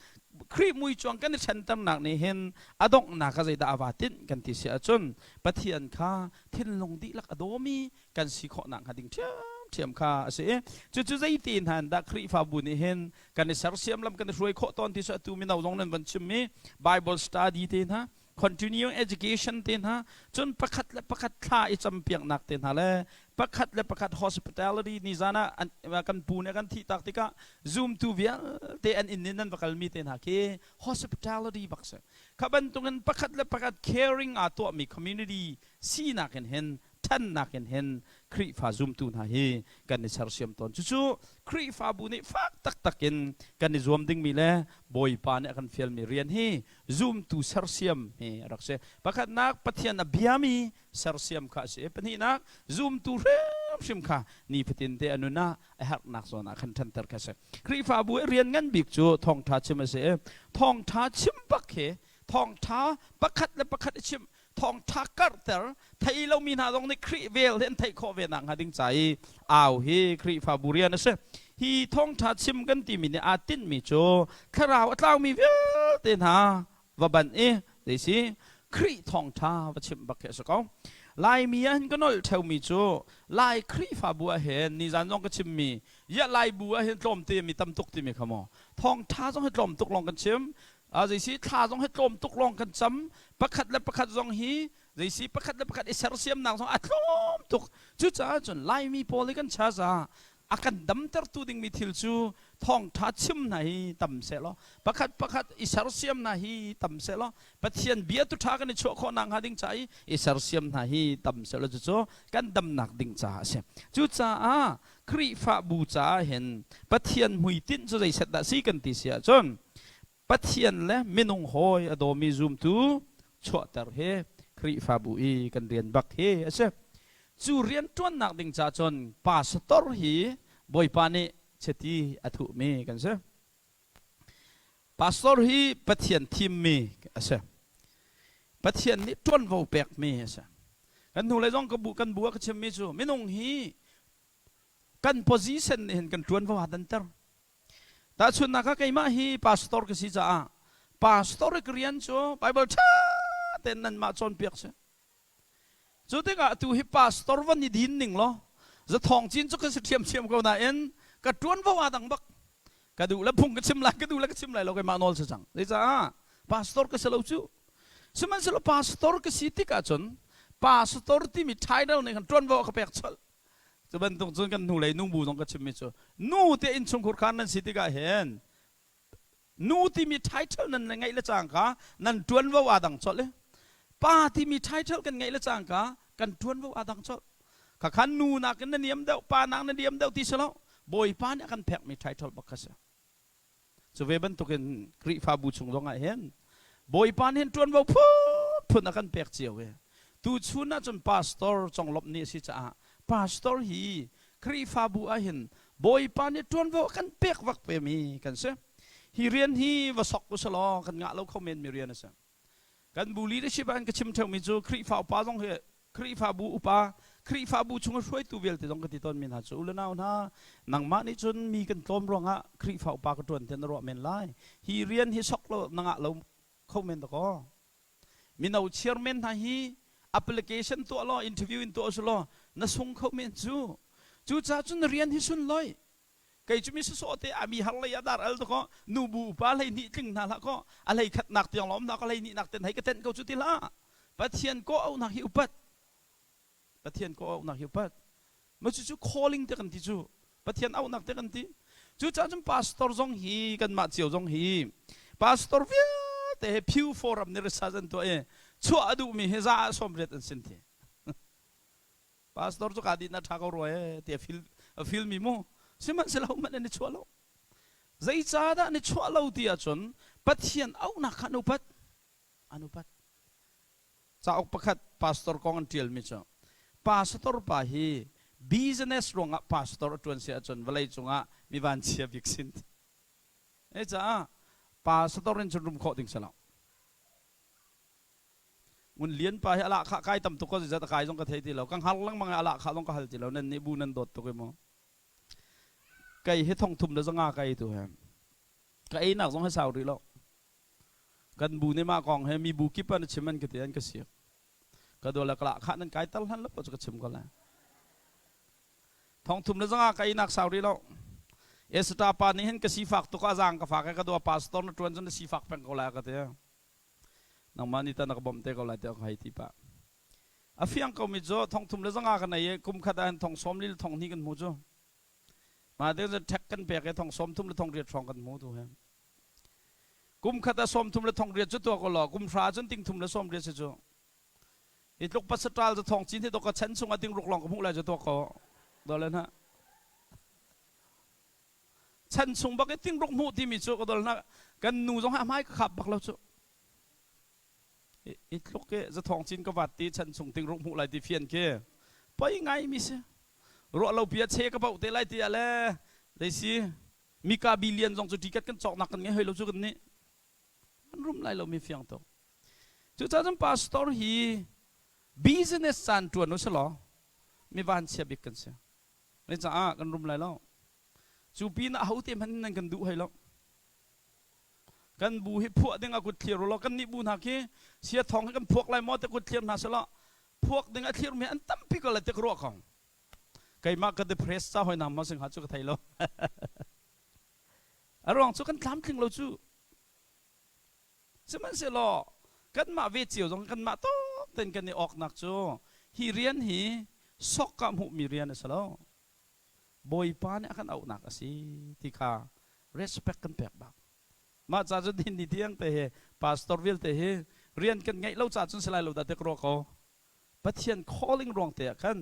Khrih muicuang kan i ṭhenternak nih hin a donghnak ah zeidah a va tinh kan ti si ahcun Pathian kha thinlung dihlak a dawmi kan si khawh nakhnga ding ṭhiamṭhiam kha a si. Cucu zeiti hna in dah Khrihfabu nih hin kan i sersiam lam kan i hruai khawh tawn ti cu atu mino zong nan van chimmi Bible study te hna continuing education te hna cun pakhat le pakhat thla i campiaknak te hna le pakhat le pakhat hospitality nizan ah kan pu nih kan thih tak tikah zumtu vialte an inn in nan va kalmi te hna khi hospitality bak si kha bantukin pakhat le pakhat caring aa tuahmi community sinak in hin ṭhannak in hin Khrihfa zumtu hna hi kan i sersiam tawn. Cucu Khrihfabu nih fak taktak in kan i zuam dingmi le Bawipa nih a kan fialmi rian hi zumtu sersiam hi a rak si. Pakhatnak Pathian a biami sersiam kha a si. Pahnihnak zumtu hrimhrim kha nifatin te a nun ah a herhnak zawn ah khan ṭhanter kha a si. Khrihfabu i rian ngan bik cu thawngṭha chim a si i thawngṭha chim bak hi thawngṭha pakhat le pakhat i chimh thawngṭha karhter thei lomi hna zong nih Khrih vel hi an theih khawh ve nakhnga ding ca i au hi Khrihfabu rian a si. Hi thawngṭha chim kan timi nih aa tinhmi cu thlarau a tlaumi vialte hna va banh i zeisi Khrih thawngṭha va chimh bak khi a si ko. Laimi ah hin ka nolh ṭheumi cu Lai Khrihfabu ah hin nizan zong ka chimmi ya Lai bu ah hin tlawmte mi tam tuk timi kha maw thawngṭha zong hi tlawm tuk lawng kan chim Zeisi thla zong hi tlawm tuk lawng kan cam. Pakhat le pakhat zong hi zeisi pakhat le pakhat i sersiamnak zong a tlawm tuk. Cucaah cun Laimi pawl hi kan chaza a kan damtertu dingmi thil cu thawngṭha chim hna hi tam sehlaw pakhat pakhat i sersiam hna hi tam sehlaw Pathian bia tu ṭha kan i chuah khawh nakhnga ding ca i i sersiam hna hi tam sehlaw cucu kan damnak ding caah a si. Cucaah Khrihfabu caah hin Pathian hmuitinh cu zeiset dah si kan ti si ahcun Pathian le minung hawi a dawmi zumtu chuahter hi Khrihfabu i kan rian bak hi a si. Cu rian ṭuannak ding ca cun pastor hi Bawipa nih chiti a thuhmi kan si. Pastor hi Pathian thimmi a si. Pathian nih ṭuanvo pekmi a si. Kan hnulei zong ka bu kan bu ah ka chimmi cu minung hi. Kan position nih hin kan ṭuanvo aa danter. Tahchunhnak ah keimah hi pastor ka si caah pastor i ka rian cu Bible ṭha tein nanmah cawnpiak si. Cu tikah atu hi pastor van i din ning law zathawng cin cu ka si ṭhiamṭhiam ko nain ka ṭuanvo aa dang bak. Ka duh le phung ka chim lai, ka duh le ka chim lai lo keimah nawl si cang. Zeicah pastor ka si lo cu. Sihmanhsehlaw pastor ka si tikah cun pastor timi title nih khan ṭuanvo a ka pek colh. Cu bantuk cun kan hnulei nubu zong ka chimmi cu nu te innchungkhur khan nan si tikah hin nu timi title nan ngeih le cangka nan ṭuanvo aa dang colh i pa timi title kan ngeih le cangka kan ṭuanvo aa dang colh. Khakhan nu nakin na niam deuh, pa nak na niam deuh ti si lo. Bawipa nih a kan pekmi title bak kha si. Cu ve bantukin Khrihfabu chung zongah hin Bawipa nih hin ṭuanvo phunphun a kan pek cio i tuchun ahcun pastor conglawmh ni a si caah pastor hi Khrihfabu ah hin Bawipa nih ṭuanvo a kan pek vak vemi kan si. Hi rian hi va sok u selaw kan ngah lo kho men mi rian a si. Kan bu leadership ah an ka chim ṭheumi cu Khrihfa upa zong hi Khrihfabu upa, Khrihfabu chung a hruaitu vialte zong ka ti tawnmi hna cu u le nau hna, nangmah nih cun mi kan tlawm ruangah Khrihfa upa ka ṭuan tiah na ruah men lai. Hi rian hi sok lo na ngah lo kho men dakaw. Mino chairman hna hi application tuah law interview in tuah usulaw na sung kho men cu. Cucaah cun na rian hi sunlawi. Kei cu mi sawsawh te a mi har lei ah dar al dakaw nubu upa 12 tling hna hlah kaw a 11 nak tiang lawm hna ka 12 nak ten hei ka tenh ko cu ti hlah. Pathian kawh auhnak hi upat. Pathian kawh auhnak hi upat. Ma cucu calling te kan ti cu. Pathian auhnak te kan ti. Cucaah cun pastor zong hi kanmah cio zong hi pastor vialte he Pew Forum nih research an tuah i chuah a duhmi hi za ah 80 an sin ti. Pastor cu kaa dih na ṭha ko rua ee ti a feel a feel mi mu. Sihmanhsehlaw hmanh an i chuah lo. Zeicahdah an i chuah lo ti ahcun Pathian auhnak kha an upat. An upat. Cauk pakhat pastor kong an ṭialmi cu pastor pa hi business ruangah pastor a ṭuan si ahcun vawlei cungah mi vanchia bik sin. Caah pastor in cun rum khawh ding si lo. Ngun Lian pa hi a lahkhah kai tam tuk ko zeizat a kai zong ka thei ti lo. Ka hngar lengmang i a lahkhah zong ka hal ti lo. Nan nih bu nan dawt tuk i mu. Kei hi 3500 kai tu he. Ka einak zong hi sau rih lo. Kan bu nih mah kong he mi bu kip ah na chim an ka ti an ka siak. Ka dua le ka lahkhah nan kai tal hlan lo cu ka chim ko lai. 3500 ka einak sau rih lo. Esther pa nih hin ka sifak tuk ah zaang ka fak i ka dua pastor na ṭuan cun na sifak peng ko lai a ka ti. Nangmah nih tah na ka bawmh te ko lai tiah ka hei ti pah. A fiang komi cu 3500 ka nei i kum khat ah hin 40 le 20 kan hmu cu. Mah te cu ṭhek kan pek i 38 le 8 hrawng kan hmu tu hi. Kum khat ah 30 le 8 cu tuah ko law kum hra cun 380 si cu. Hi tluk pasaṭal cu thong cin hi dok ka chan chung ah 60 lawng ka hmuh lai cu tuah ko. Dawlen ha. Chan chung bak i 60 hmuh timi cu ka dol hna kan nu zong ha hmai ka khap bak lo cu. I tluk i zathawng cin ka vat ti chan chung 60 hmuh lai ti fian khi poi ngai mi si. Ruah lo pi a che ka bauh te lai ti ah le zei si mika billion zong cu ticket kan cawk nak kan ngei hoi lo cu kan nih an rum lai lo mi fiang tuk. Cucaah cun pastor hi business caan ṭuan u selaw mi vanchia bik kan si. Zei caah kan rum lai lo. Cu pin ah ahote hmanh nan kan duh hoi lo. Kan bu hi phuah ding a kut thlir u law kan nih bu hna khi sia thawng hi kan phuak lai maw te kut thlir hna selaw phuak ding a thlir mi an tampi ko lai te ka ruah ko. Keimah ka depress ca hoi na ma sing ha cu ka thei lo. A ruang cu kan tlamtling lo cu. Sihmanhsehlaw kanmah ve cio zong kanmah tawk tein kan i awknak cu hi rian hi sok ah hmuhmi rian a si lo. Bawipa nih a kan auhnak a si ti kha respect kan pek bak. Mah ca cun hin ni tiang te hi pastor vialte hi rian kan ngeih lo ca cun si lai lo dah ti ka ruah ko. Pathian calling ruang te ah khan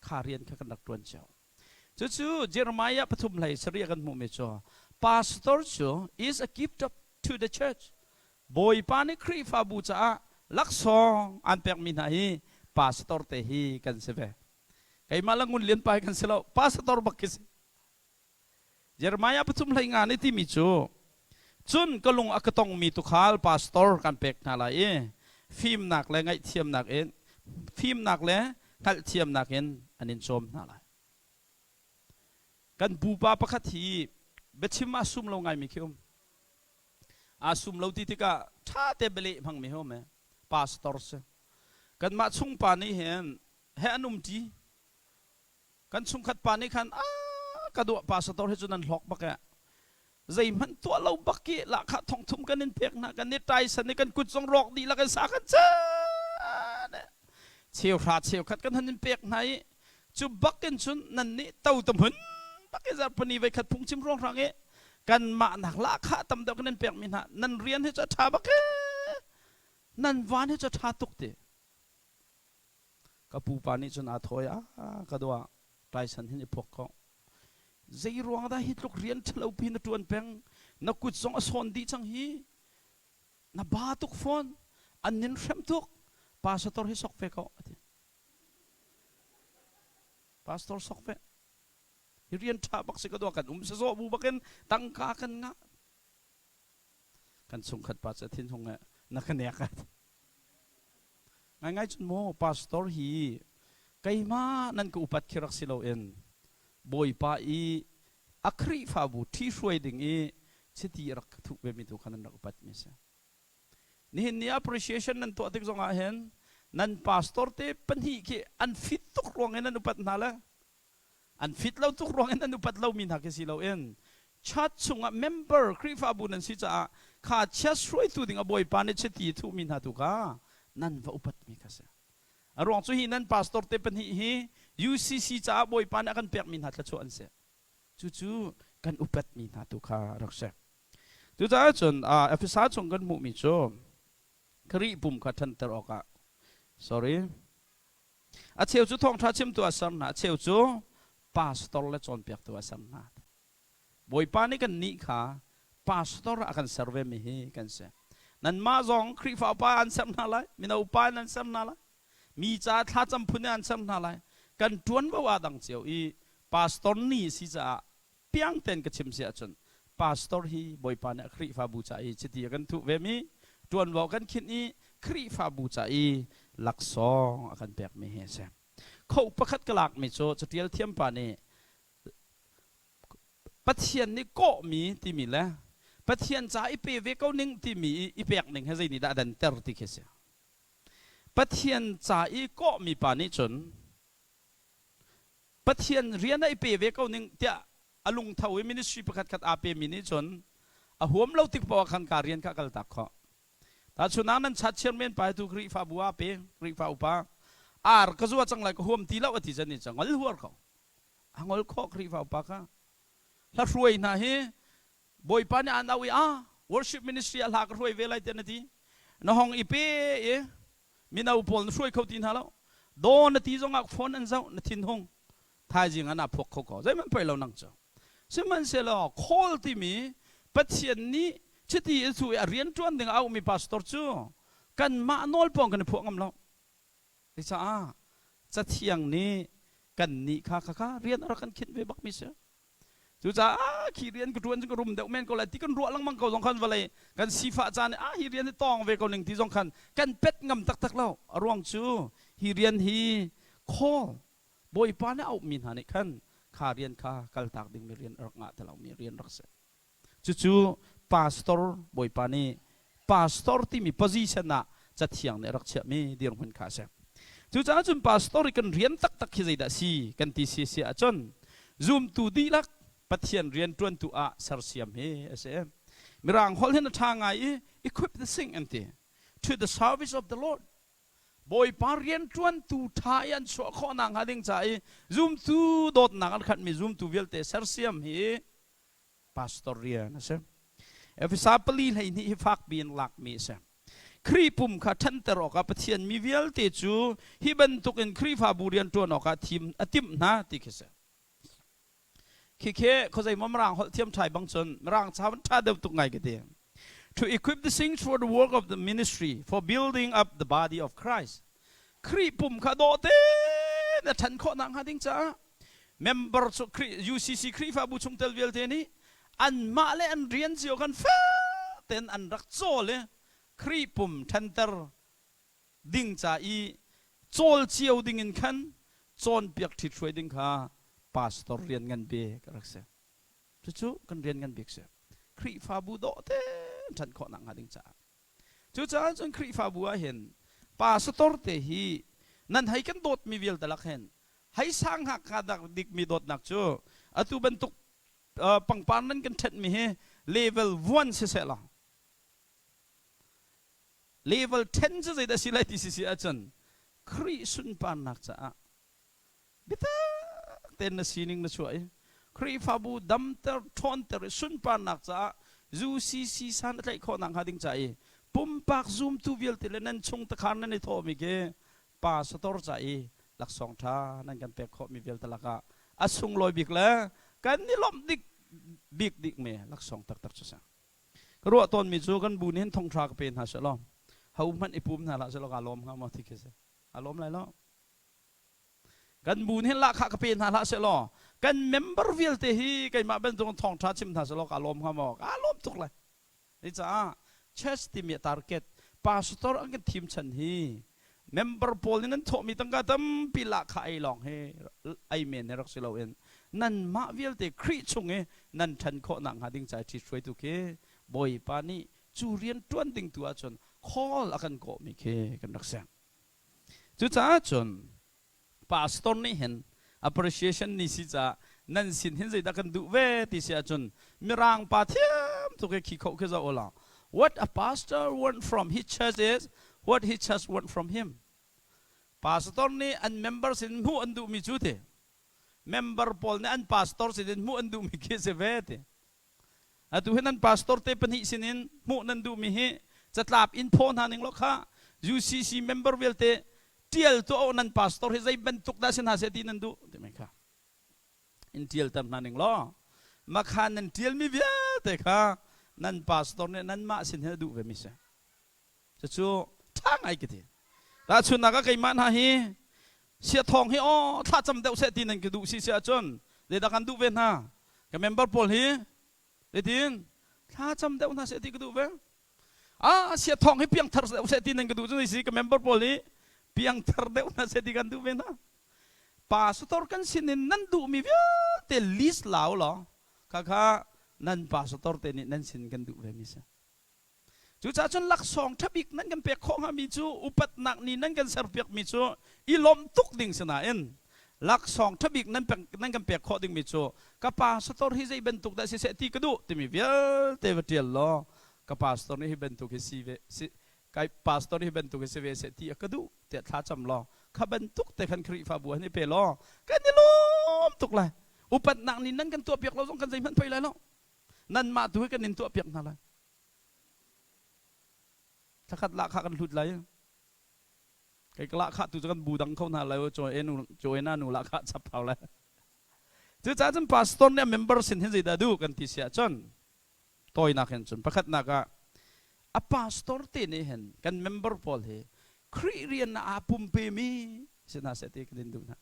kha rian kha kan rak ṭuan cio. Cucu Jeremiah 3 7 kan hmuhmi cu pastor cu is a gift of to the church. Bawipa nih Khrihfabu caah laksawng an pekmi hna hi pastor te hi kan si ve. Keimah le Ngun Lian pa hi kan si lo, pastor bak khi si. Jeremiah 3 15 nih timi cu cun ka lung a ka tongmi tuukhal pastor kan pek hna lai i fimnak le ngaihthiamnak in fimnak le hngalhthiamnak in an in cawm hna lai. Kan pupa pakhat hi biachim aa sum lo ngaimi khi um. Aa sum lo ti tikah ṭha te bialeh hmangmi hi um e. Pastor si. Kanmah chungpa nih hin he an umṭi. Kan chungkhat pa nih khan a ka duah pastor hi cu nan hlawk bak e. Zeihmanh tuah lo bak i lahkhah thongthum kan in pek hna kan i taisan i kan kut zong rawk dih la kan sa kan chan e. Cheuhra cheukhat kan han in pek hna i cu bak in cun nan nih to ta hmun bak i zarhpini voi khat phungchim ruanghrang i kanmah nak lahkhah tam deuh kan in pekmi hna nan rian hi cu a ṭha bak e nan van hi cu a ṭha tuk ti. Ka pupa nih cun aa thawi a ka dua taisan hin i phuak ko. Zei ruang dah hi tluk rian ṭhalo pi na ṭuan peng na kut zong a sawn dih cang hi na ba tuk fawn an nin hrem tuk pastor hi sok ve ko ati. Pastor sok ve. Hi rian ṭha bak si ka dua kan um sasawh bu bakin tangka kan ngah. Kan chungkhat pa cu a thinhung eh na ka nek at. Ngaingai cun maw pastor hi keimah nan ka upat khi rak si loin Bawipa i a Khrihfabu ṭhihruai ding i chiti rak thuh vemi tu kha nan rak upat mi si. Nihin ni appreciation nan tuah tik zongah hin nan pastor te pahnih khi an fit tuk ruang in nan upat hna le An fit lo tuk ruang in an upat lomi hna khi si loin church chungah member Khrihfabu nan si caah kha church hruaitu ding a bawipa nih chiti thuhmi hna tu kha nan va upatmi kha si. A ruang cu hi nan pastor te pahnih hi UCC caah bawipa nih a kan pekmi hna thluachuah an si. Cucu kan upatmi hna tu kha rak si. Cucaah cun Efesa chung kan hmuhmi cu Khrih pum kha ṭhanter awkah sorry A cheu cu thawngṭha chimtu a ser hna, a cheu cu pastor le cawnpiaktu a ser hna. Bawipa nih kannih kha pastor ah a kan ser vemi hi kan si. Nanmah zong Khrihfa upa an ser hna lai, mino upa in an ser hna lai, mi ca thlacam phun in an ser hna lai. Kan ṭuanvo aa dang cio i pastor ni si caah piang tein ka chim si ahcun pastor hi Bawipa nih a Khrihfabu ca i chiti a kan thuh vemi ṭuanvo kan khinh i Khrihfabu ca i laksawng a kan pekmi hi a si. Kho pakhat ka lakmi cu caṭial thiampa nih Pathian nih kawhmi timi le Pathian ca i pe ve ko ning timi i i pek ning he zei nih dah a danter ti khi a si. Pathian ca i kawhmi pa nih cun Pathian rian ah i pe ve ko ning tiah a lungtho i ministry pakhat khat aa pemi nih cun a huam lo tik paoh ah khan ka rian kha a kaltak khawh. Tahchunhnak nan chat chairman pa tu Khrihfabu ah pe Khrihfa upa ar ka zua cang lai ka huam ti lo a ti cun ni ca ngol huar ko. A ngol khawh Khrihfa upa kha. Hla hruai hna hi Bawipa nih aan auh i ah worship ministry ah hla ka hruai ve lai tiah na ti. Na hong i pe i mino pawl na hruai kho ti hna lo. Daw na ti zongah phone an zoh na thinhung thaizing ah naa phuak kho ko. Zeihmanh poi lo nang cu. Sihmanhsehlaw call timi Pathian nih chiti i cu i a rianṭuan ding a auhmi pastor cu kanmah nawl pawng kan i phuah ngam lo. Cucaah Cathiang nih kannih kha khakha rian a rak kan khinh ve bakmi si. Cucaah khi rian ka ṭuan cu ka rum deuh men ko lai ti kan ruah lengmang ko zong khan vawlei kan sifah caan i ah hi rian hi tawng ve ko ning ti zong khan kan pet ngam taktak lo. A ruang cu hi rian hi call Bawipa nih a auhmi hna nih khan kha rian kha kaltak dingmi rian a rak ngah ti lomi rian rak si. Cucu pastor Bawipa nih pastor timi position ah Cathiang nih a rak chiahmi dirhmun kha a si. Cucaah cun pastor i kan rian taktak hi zeidah a si kan ti si si ahcun zumtu dihlak Pathian rianṭuantu ah sersiam hi a si. Mirang holh hin a ṭha ngai i equip the sing an ti. To the service of the Lord. Bawipa rianṭuantu ṭha i an chuah khawh nakhnga ding ca i zumtu dawtnak an khatmi zumtu vialte sersiam hi pastor rian a si. Efesa pali 12 hi fakpi in lakmi a si. Khrih pum kha ṭhanter awkah Pathian mi vialte cu hi bantukin Khrihfabu rian ṭuan awkah thim a timh hna ti khi a si. Khikhe khuazei maw Mirang holh thiam ṭhai bang cun Mirang ca van ṭha deuh tuk ngai ka ti. To equip the saints for the work of the ministry, for building up the body of Christ. Khrih pum kha dawh tein a ṭhan khawh nakhnga ding caah member cu UCC Khrihfabu chungtel vialte nih anmah le an rian cio khan fel tein an rak cawl i Khrih pum ṭhanter ding ca i cawl cio ding in khan cawnpiak ṭhithruai ding kha Pastor rian ngan bik a rak si. Cucu kan rian ngan bik si. Khrihfabu dawh te ṭhan khawh nak hnga ding caah. Cucaah cun Khrihfabu ah hin pastor te hi nan hei kan dawtmi vialte lak hin hei sang hngak hnga dikmi dawtnak cu atu bantuk pangpar nan kan ṭhenhmi hi level 1 siseh law level 10 cu zeidah si lai ti si si ahcun Khrih sunparnak caah biatak tein na sining na chuah i Khrihfabu damter ṭhawnter i sunparnak caah UCC san a tlaih khawh nakhnga ding ca i pumpak zumtu vialte le nan chung takhar nan i thawhmi khi pastor ca i laksawng ṭha nan kan pek khawhmi vialte lakah a sunglawi bik le kan i lawmh dik bik dikmi laksawng taktak cu si. Ka ruah tawnmi cu kan bu nih hin thongṭha ka pe hna seh law ho hmanh i pum hna hlah seh law kaa lawm hnga maw ti khi si. Aa lawm lai lo. Kan bu nih hin lahkhah ka pe hna hlah seh law kan member vialte hi keimah bantuk in thawngṭha chim hna seh law kaa lawm hnga maw? Kaa lawm tuk lai. Caah church timi target pastor an kan thim chan hi member pawl nih nan thawhmi tangka tampi lahkhah ei lawng hi ei men hi rak si loin nanmah vialte Khrih chung i nan ṭhan khawh nakhnga ding ca i ṭhithruaitu khi Bawipa nih cu rian ṭuan ding tu ahcun call a kan kawhmi khi kan rak si. Cucaah cun pastor nih hin appreciation ni si caah nan sin hin zeidah kan duh ve ti si ahcun mirang pa thiam tuk i khi kho khi zoh ulaw what a pastor want from his church is what his church want from him. Pastor nih an member sin hmuh an duhmi cu ti member pawl nih an pastor sin in hmuh an duhmi khi si ve ti. Atu hi nan pastor te pahnih sinin hmuh nan duhmi hi catlap in phaw hna ning law kha UCC member vialte tial tuah nan pastor hi zei bantuk dah si hna seh ti nan duh timi kha in tialter hna ning law makha nan tialmi vialte kha nan pastor nih nanmah sin hin a duh ve mi si. Cucu ṭha ngai ka ti. Tahchunhnak ah keimah hna hi siathawng hi aw thlacam deuh seh ti nan ka duh si si ahcun zeidah kan duh ve hna? Ka member pawl hi zeitin thlacam deuh hna seh ti ka duh ve. Ah siathawng hi piangthar deuh seh ti nan ka duh cu si ka member pawl hi piangthar deuh hna seh ti kan duh ve hna. Pastor kan sinin nan duhmi vialte list lau law khakha nan pastor te nih nan sin kan duh ve mi si. Cucaah cun laksawng ṭha bik nan kan pek khawh hngami cu upatnak ni nan kan serpiakmi cu i lawmh tuk ding si nain laksawng ṭha bik nan, nan kan pek khawh dingmi cu ka pastor hi zei bantuk dah siseh ti ka duh timi vialte va ṭial law ka pastor nih hi bantuk hi si ve si kai pastor hi bantuk hi si ve seh ti a ka duh tiah thla cam law kha bantuk te khan Khrihfabu han i pe law kan i lawm tuk lai upatnak ni nan kan tuahpiak lo zong kan zeihmanh pei lai lo nanmah tu hi kan in tuahpiak hna lai thlakhat lahkhah kan hlut lai kei ka lahkhah tu cu kan bu dang kho hna lai joena nu lahkhah chap hau lai cucaah cun pastor nih a member sin hin zeidah duh kan ti si ahcun tawinak hin cun pakhatnak ah a pastor te nih hin kan member pawl hi Khrih rian ah aa pumpemi si hna seh ti kan in duh hna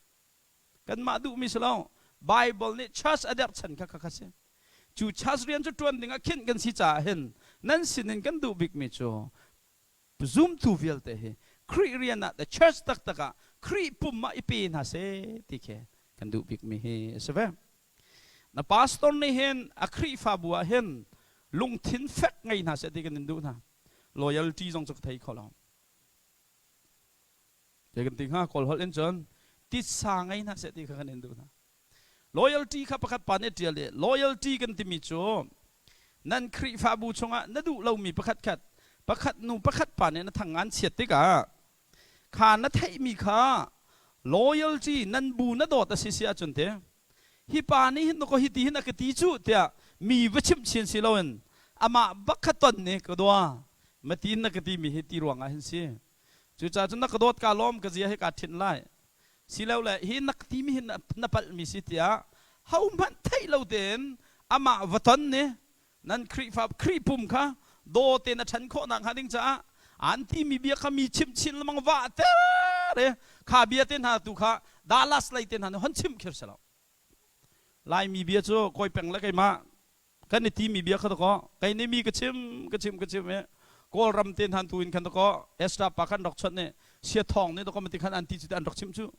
Kanmah duhmi si lo. Bible nih church a derh chan kha kha si. Cu church rian cu ṭuan ding ah khinh kan si caah hin nan sinin kan duh bikmi cu zumtu vialte hi Khrih rian ah the church taktak ah Khrih pum ah i pe hna seh ti khi kan duh bikmi hi a si ve. Na pastor nih hin a Khrihfabu ah hin lungthin fek ngei hna seh ti kan in duh hna. Loyalty zong cu ka thei kho lo. Zei kan ti hnga Kawl holh in cun titsa ngei hna seh ti kha kan in duh hna. Loyalty kha pakhat pa nih ṭial i loyalty kan timi cu nan Khrihfabu chungah na duh lomi pakhat khat pakhat nu pakhat pa nih na thang ngan chiat tikah kha na theihmi kha loyalty nan bu na dawt a si si ahcun te hi pa nih hin ko hi ti hin a ka ti cu tiah mi va chimh chin si loin amah bak kha ton nih ka dua matin na ka ti mi hi ti ruangah hin si Cucaah cun na ka dawt kaa lawm ka zia hi kaa ṭhinh lai. Silole hi na ka timi hi na palhmi si tiah hohmanh theih lo tein amah va ton nih nan Khrihfa Khrih pum kha daw tein a ṭhan khawh nakhnga ding caah an timi bia kha mi chimh chin lengmang vah ter i kha bia te hna tu kha Dallas lei te hna nih hon chimh khir si lo. Laimi bia cu kawi peng le keimah kan i timi bia kha dakaw kei nih mi ka chim ka chim ka chim i Kawlram te hna tu in khan dakaw Esther pa khan rak chawnh i sia thawng nih dakaw mati khan an ti cu an rak chim cu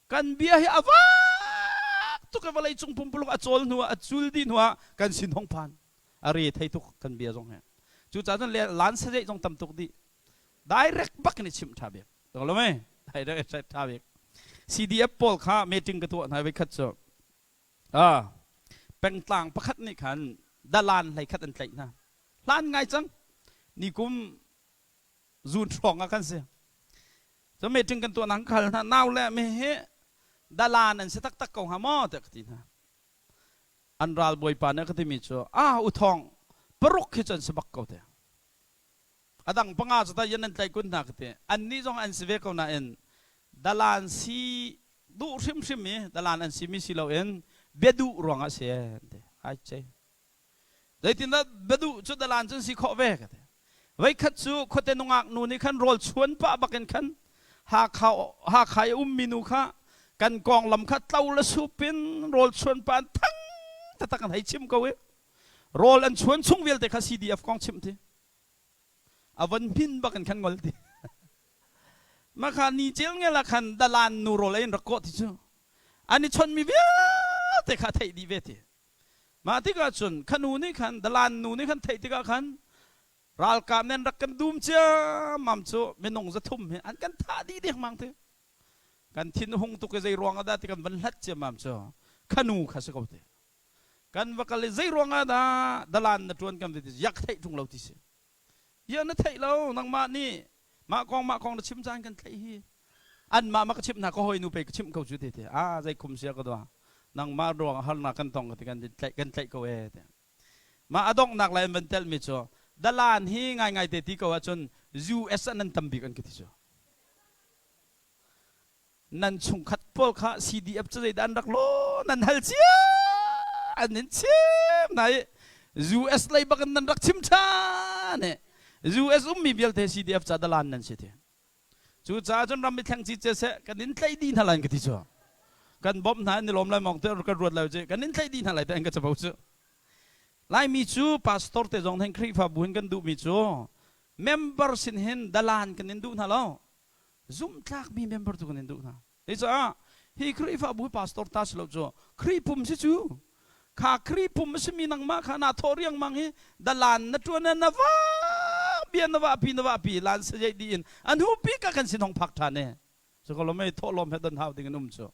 kan bia hi a vak. tuk i vawlei cung pumpuluk a cawl hnu ah a cul dih hnu ah kan sin hong phan. A re thei tuk kan bia zong he. Cucaah cun lan sazeih zong tam tuk dih. Direct bak in i chimh ṭha bik. Lo mei? Direct i ṭha bik. CDF pawl kha meeting ka tuah hna voi khat cu. Ah, pengtlang pakhat nih khan dalan hlei khat an tlaih hna. Hlan ngai cang. Nikum zun hrawng ah kan si. Cu meeting kan tuah nang khal hna nau le mi hi dalan an si taktak ko hnga maw tiah ka ti hna. An ral bawipa nih a ka timi cu ah u thawng paruk hi cu an si bak ko te. A dang panga cu ta yan an tlaih kun hna ka ti. Annih zong an si ve ko nain dalan si duh hrimhrim i dalan an si mi si loin bia duh ruangah si an ti. Ai ce. Zeitindah biaduh cu dalan cun si khawh ve ka ti. Voikhat cu khuate nungak nu nih khan rawl chuan pah bakin khan Hakha Hakha i ummi nu kha kan konglam kha tlo le sup in rawl chuan pah an thang taktak an hei chim ko i rawl an chuan chung vialte kha CDF kong chimh ti. A von hmin bakin khan ngol ti. Mah ni cel ngel ah khan dalan nu rawl ei in rak kawh ti cu. An i chonmi vialte kha a theih dih ve ti. Mah tikah cun kha nu nih khan dalan nu nih khan theih tikah khan ralkap nih an rak kan dum ciammam cu minung 300 hi an kan thah dih dengmang ti. Kan thin hung tuk i zei ruang ah dah ti kan van hlat ciammam cu kha nu kha si ko ti. Kan va kal i zei ruang ah dah dalan na ṭuan kan ti yak theih ṭung lo ti si. Ia na theih lo nangmah nih mah kong mah kong na chim caan kan tlaih hi anmah ma ka chimh hna ka hawi nu pei ka chimh ko cu ti ti a zei khum sia ka dua nangmah ruang harnak kan tong ka ti kan tlaih kan tlaih ko e ti mah a donghnak lai an van telh mi cu dalan hi ngai ngai te ti ko ahcun US ah nan tam bik an ka ti cu Nan chungkhat pawl kha CDF cu zeidah an rak law nan hal cia an in chim hna i US lei bak in nan rak chim ṭhan i US ummi vialte CDF ca dalan nan si ti. Cucaah cun ram i thleng ci seh kan in tlaih dih hna lai ka ti cu. Kan bawmh hna in i lawm lai mawng te kan ruat lai cu kan in tlaih dih hna lai te an ka cabo cu. Laimi cu pastor te zong hin Khrihfabu hin kan duhmi cu member sin hin dalan kan in duh hna lo. Zumhtlakmi member tu kan in duh hna. Hi caah hi Khrihfabu hi pastor ta si lo cu Khrih pum si cu kha Khrih pum a simi nangmah kha naa thawh riangmang hi dalan na ṭuan na va bia na vahpi na vahpi lan sajeih dih in a hnu bik ah kan sin hong phak ṭhan e cu ko lo mei thawhlawm he don hau ding in um cu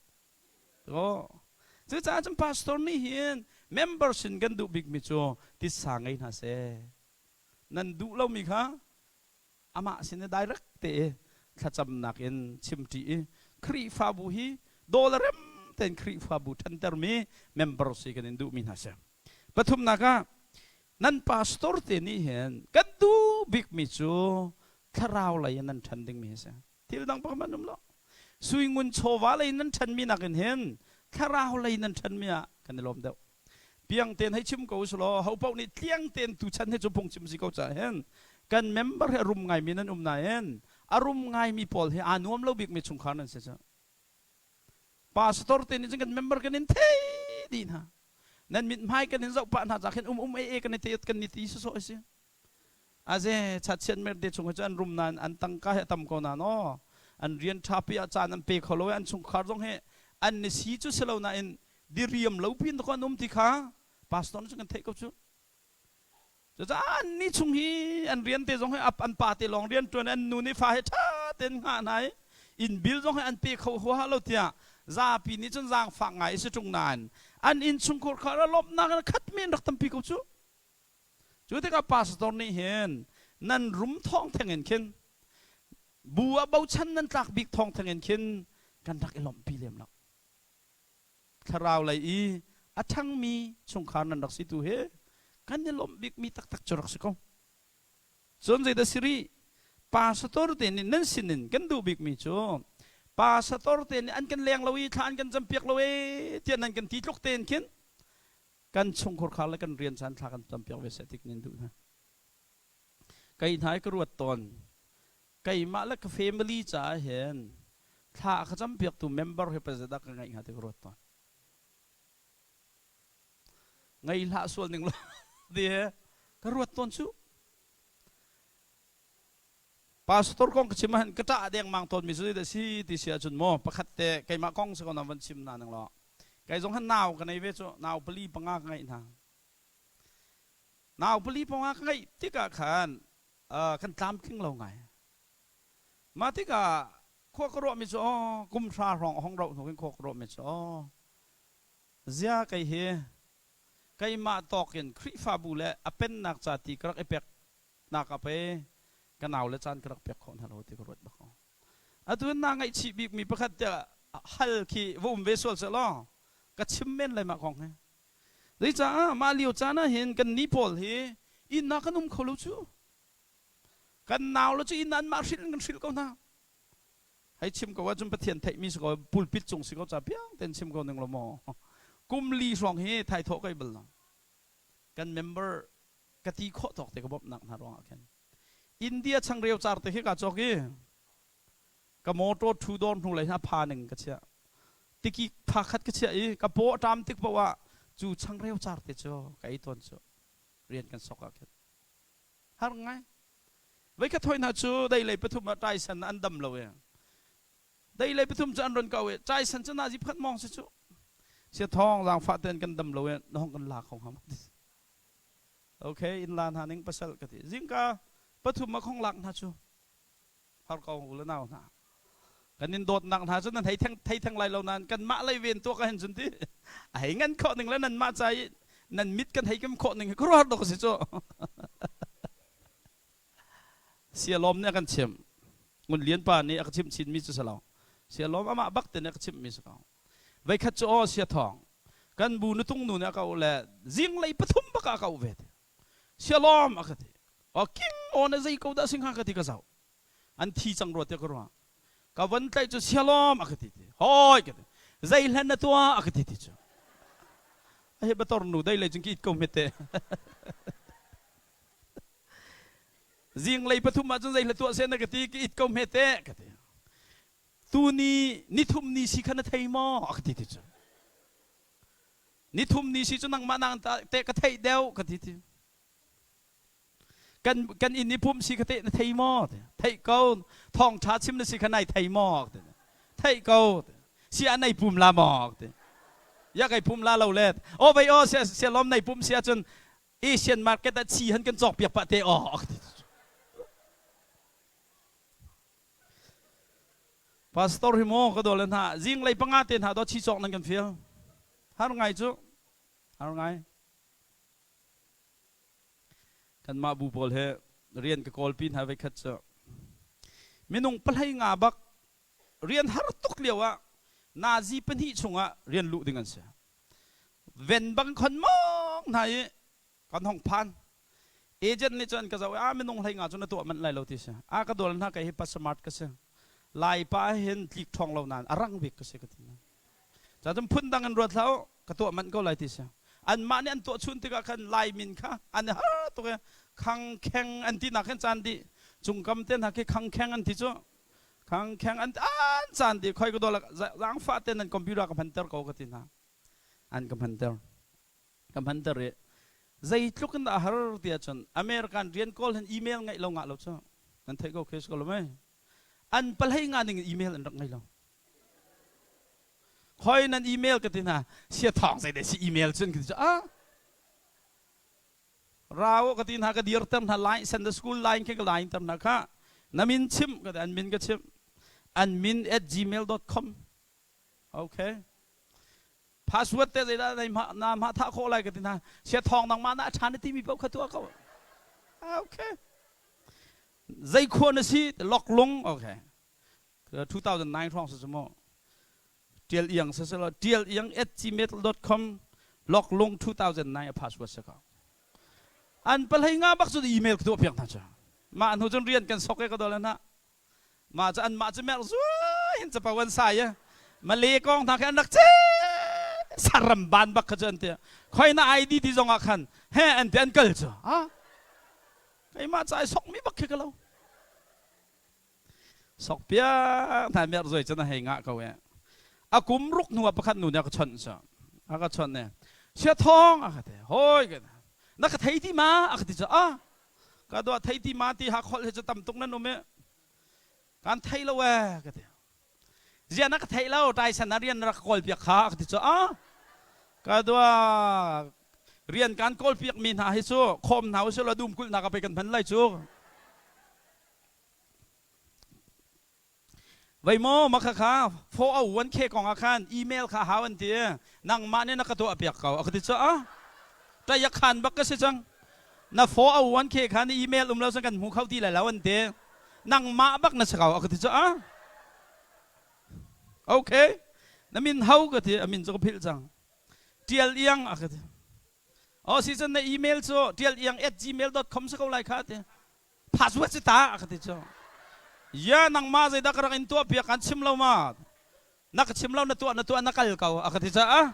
cucaah cun pastor nih hin member sin kan duh bikmi cu titsa ngei hna seh nan duh lomi kha amah sin i direct te i thlacamnak in chimṭi i Khrihfabu hi dawla rem tein Khrihfabu ṭhantermi member si kan in duhmi hna si. Pathumnak ah nan pastor te nih hin kan duh bikmi cu thlarau lei in nan ṭhan dingmi hi si. Thil dang pakhat hmanh um lo. Sui ngun chawva lei in nan ṭhanmi nakin hin thlarau lei nan ṭhanmi ah kan i lawm deuh. Piang tein hei chim ko usulaw ho paoh nih tliang tein tuchan hi cu phungchim si ko caah hin kan member hi a rum ngaimi nan um nain a rum ngaimi pawl hi aa nuam lo bikmi chungkhar nan si cu. Pastor te nih cun kan member kan in thei dih hna. Nan mithmai kan in zoh pah hna ca khin um um e e kan i te kan i ti sawsawh a si. Aze chachiat mer te chung hi cu an rum nain an tangka hi a tam ko nain aw an rian ṭha pi ah caan an pe kho lo i an chungkhar zong hi an ni si cu si lo nain diriam lo pin to an um ti kha pastor nih cun kan theih ko cu. Cucaah an ni chung hi an rian te zong hi an pa te lawng rian ṭuan an nu nih fa hi ṭha tein hngah hna i inn bil zong hi an pe kho huaha lo tiah zapi nih cun zaangfak ngai i si ṭung nain an innchungkhar kha lawmhnak in khat mi an rak tampi ko cu. Cu tikah pastor nih hin nan rum thawng theng in khin bu ah bochan nan tlak bik thawng theng in khin kan rak i lawmhpi lem lo. Thlarau lei i a ṭhangmi chungkhar nan rak si tu hi kan i lawmh bikmi taktak cu rak si ko. Cun zeidah si rih? Pastor te nih nan sinin kan duh bikmi cu pastor te nih an kan leng lo i thla an kan campiak lo ee tiah nan kan ti tluk tein khin kan chungkhur khar le kan rian caan thla kan campiak ve seh tik nin duh hna. Kei hna i ka ruat tawn. Keimah le ka family caah hin thla a ka campiaktu member hi pazet ah ka ngeih hnga ti ka ruat tawn. Ngei hlah sual ning law ti he ka ruat tawn cu. Pastor kong ka chim ahhin ka ṭah dengmang tawnmi cu zeidah si ti si ahcun maw pakhat te keimah kong si ko na van chim na ning law. Kei zong han nau ka nei ve cu nau pali panga ka ngeih hna. Nau pali panga ka ngeih tikah khan kan tlamtling lo ngai. Mah tikah khua ka ruahmi cu aw kum hra hrawng a hong rauh hnu khin khua ka ruahmi cu aw zia kei hi keimah tawk in Khrihfabu le a pennak ca ti ka rak i pek nak ah pei ka nau le caan ka rak pek khawh hna lo ti ka ruat bak ko. Atu na ngaihchih bikmi pakhat tiah hal khi va um ve sual seh law ka chim men lai mah kong hi. Zeicah mah lio caan ah hin kan ni pawl hi inn ah kan um kho lo cu. Kan nau le cu inn ah anmah hrilh in kan hrilh ko hna. Hei chim ko ahcun Pathian theihmi si ko pulpit cung si ko ca piang ten chim ko ning lo maw. Kum li hrawng hi thaithawh kai bal lo. Kan member ka ti khawh tawk te ka bawmhnak hna ruangah khin. India changreu car te khi ka cawk i ka motor thu dawr hnu lei hna pha ning ka chiah. Tiki pha khat ka chiah i ka paw a ṭam tik paoh ah cu changreu car te cu ka ei tawn cu rian kan sok ah khin. Har ngai. Voikhat hoi hna cu dei lei pathum ah ṭaisan an dam lo i dei lei pathum cu an ron ko i ṭaisan cu nazi pakhat mawng si cu. Sia thawng zaangfah ten kan dam lo i na hong kan la kho hnga maw ti. Okay, in la hna ning pasal ka ti. Zingka pathum a khong lak hna cu har ko u le nau hna. Kan in dawtnak hna cu nan hei theng thei theng lai lo nain kanmah lei ven tuak ah hin cun ti a hei ngan khawh ning le nanmah ca i nan mit kan hei kem khawh ning hi khuaruahhar dawk a si cu. Sialawm nih a kan chimh. Ngun Lian pa nih a ka chimh chinmi cu si lo. Sialawm amah bak te nih a ka chimhmi si ko. Voikhat cu aw sia thawng kan bu nutung nu nih a ka auh le zinglei pathum bak ah a ka auh ve ti. Sialawm a ka ti. Aw king aw na zei ko dah si hnga ka ti ka zoh. An thi cang rua tiah ka ruah. Ka von tlaih cu sialawm a ka ti ti. Hoi ka ti. Zei hlan na tuah a ka ti ti cu. A he bator nu dei lei cun ki it ko hmet te. Zinglei pathum ah cun zei hla tuah seh na ka ti ki it ko hmet te ka ti. Tuni nithum ni si kha na thei maw a ka ti ti cu. Nithum ni si cu nangmah nang te ka theih deuh ka ti ti. Kan kan inn i pumh si kha teh na thei maw? Theih ko. Thawngṭha chim na si kha nai thei maw? Theih ko. Si ah nai pum la maw? Ya kai pum la lo le. Aw vei aw sia sia lom nai pum si ahcun Asian market ah chi han kan cawk piak pah te aw. Pastor hi maw ka dawle hna zinglei panga te hna do chi cawk nan kan feel. Har ngai cu. Har ngai. Kanmah bu pawl he rian ka kawlpi hna voikhat cu minung pahlei nga bak rian har tuk lio ah nazi pahnih chungah rian luh ding an si. Ven bang khon mong hna i kan hong phan. Agent nih cun ka zoh i a minung hlei nga cu na tuah manh lai lo ti si. A ka dawl hna kei hi pa smart ka si. Lai pa hin tlik ṭhawng lo nain a rang bik ka si ka ti hna. Cacun phundang in ruat hlah u, ka tuah manh ko lai ti si. Anmah nih an tuah chun tikah khan Lai min kha an i har tuk i khang kheng an ti nak khan caan dih. Cungkam te hna khi khang kheng an ti cu. Khang kheng an an caan dih. Khoi ka dawl zaangfah te nan computer ka hmanter ko ka ti hna. An ka hmanter. Ka hmanter i zeitluk in dah a har ti ahcun American rian kawl hin email ngeih lo ngah lo cu. Nan theih ko khi si ko lo mei? An palhei nga ning in email an rak ngei lo. Khoi nan email ka ti hna sia thawng zei deh si email cun ka ti cu ah rao ka ti hna ka dirter hna line Sunday school line khi ka line ter hna kha na min chim ka ti an min ka chim an min at gmail.com okay password te zeidah na ma na ma tha khawh lai ka ti hna sia thawng nangmah na ṭha na timi paoh kha tuah ko okay zei khua na si loklung okay 2009 hrawng si cu mu tial iang si selaw tial iang at gmail.com loklung 2009 a password si ko an palhei nga bak cu email ka tuah piak hna cu mah hnu cun rian kan sok e ka dol na mah cu an mah cu merh zuai hin capo an sai e Malay kong hna khi an rak ce saram ban bak kha cu an ti khoi na ID ti zong ah khan he an ti an kal cu ha keimah ca i sok mi bak khi ka lo Sok piak hna merh zoi cun a hei ngah ko e. A kum ruk hnu ah pakhat nu nih a ka chawnh cu. A ka chawnh ne. Sia thawng a ka ti. Hoi ka na ka thei ti ma a ka ti cu ah ka dua thei ti ma ti ha kholh hi cu tam tuk nan um e. Kan thei lo e ka ti. Zia na ka thei lo Tyson na rian na rak kawl piak kha a ka ti cu ah. Ka dua rian kan kawl piak mi hna hi cu khawm hna usih law dum kulhnak ah pei kan hman lai cu. Vei maw makha kha 401k kong ah khan email kha hau an ti nangmah nih na ka tuah piak ko a ka ti cu a ṭai a khan bak ka si cang na 401k kha na email um lo cun kan hmu kho ti lai lo an ti nangmah bak na si ko a ka ti cu a okay na min ho ka ti a min cu ka philh cang ṭial iang a ka ti oh si cun na email cu ṭialiang@gmail.com si ko lai kha ti password si ta a ka ti cu ya nangmah zeidah ka rak in tuah piak kan chim lo ma na ka chim lo na tuah na tuah na kal ko a ka ti caah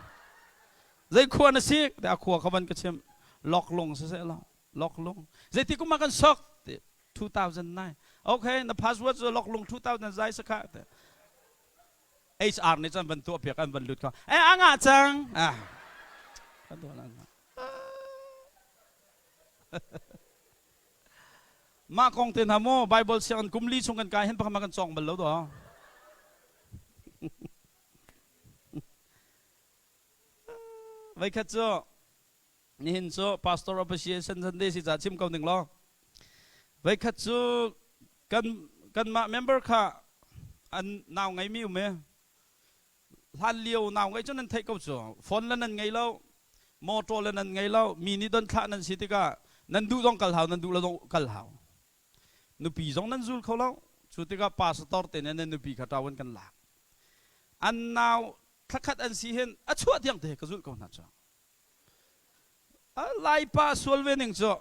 zei khua na si te a khua kha van ka chim loklung si seh lo loklung zeiti kum ah kan sok ti 2009 okay na password cu loklung 2000 zai sakha te HR nih cun van tuah piak an van lut kho eh a ngah cang ah kan tuah Mah kong te hna maw Bible sianginn kum li chung kan kai hin pakhat kan cawng bal lo do. Veikhat cu nihin cu Pastor Appreciation Sunday si ca chim ko ning law. Veikhat cu kan kanmah member kha an nau ngeimi um e hlan lio nau ngei cu nan theih ko cu phone le nan ngei lo motor le nan ngei lo mi nih don thlah nan si tikah nan duh zong kal hau nan duh lo zong kal hau nupi zong nan zul kho lo cu tikah pastor te nih nan nupi kha ṭawan kan lak an nau thlakhat an si hin a chuah tiang te ka zulh ko hna cu Laipa sual ve ning cu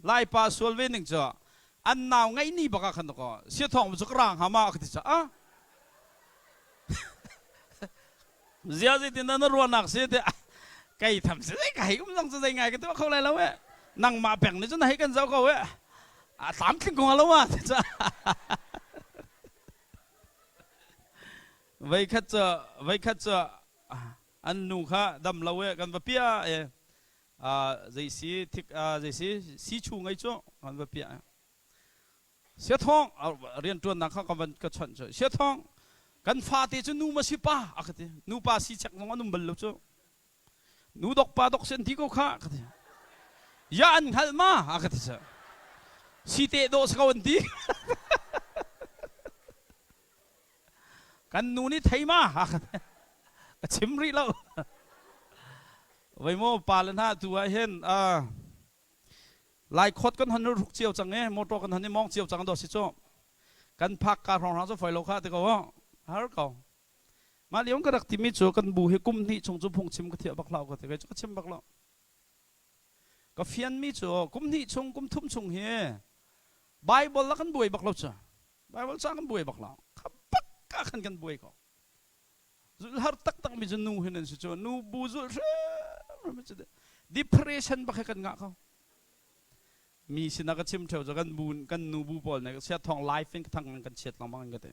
Laipa sual ve ning cu an nau ngeih ni bak ah khan ko sia thawng cu ka rang hama ka ti ca a zia zeitin dah na ruahnak si te kei tham si zei ka hei um zong cu zei ngai ka tuah kho lai lo e nangmah peng nih cun hei kan zoh ko e a tlamtling ko lo ma ti ca veikhat cu veikhat cu An nu kha dam lo e kan va piah e zei si thik zei si si chu ngei cu kan va piah Siathawng riantuannak kha ka van ka chawnh cu Siathawng kan fate cu nu ma si pa a ka ti nu pa si chek zong an um bal lo cu nu dok pa dok sen ti ko kha ka ti ya an hngalh ma a ka ti cu si te dawh si ko an ti Kan nu nih thei ma? Ka chim rih lo. Voi maw pa le hna tu ah hin Lai khawt kan hon ruk cio cang e motor kan hon i mong cio cang do si cu kan phak ka hrawng hrang cu foi lo kha ti ko har ko mah liong ka rak timi cu kan bu hi kum hnih chung cu phung chim ka thiah bak lo ka ti ka chim bak lo Ka fianmi cu kum hnih chung, kum thum chung hi Bible la kan buai bak lo cu. Bible ca kan buai bak lo. Kha bak ah khan kan buai ko. Zulh har taktak mi cu nu hin an si cu. Nu bu zulh hrim cu depression bak he kan ngah ko. Mi sinah ka chim theo cu kan bu kan nu bu pawl nih sia thong life in ka thang kan chiat lengmang in ka ti.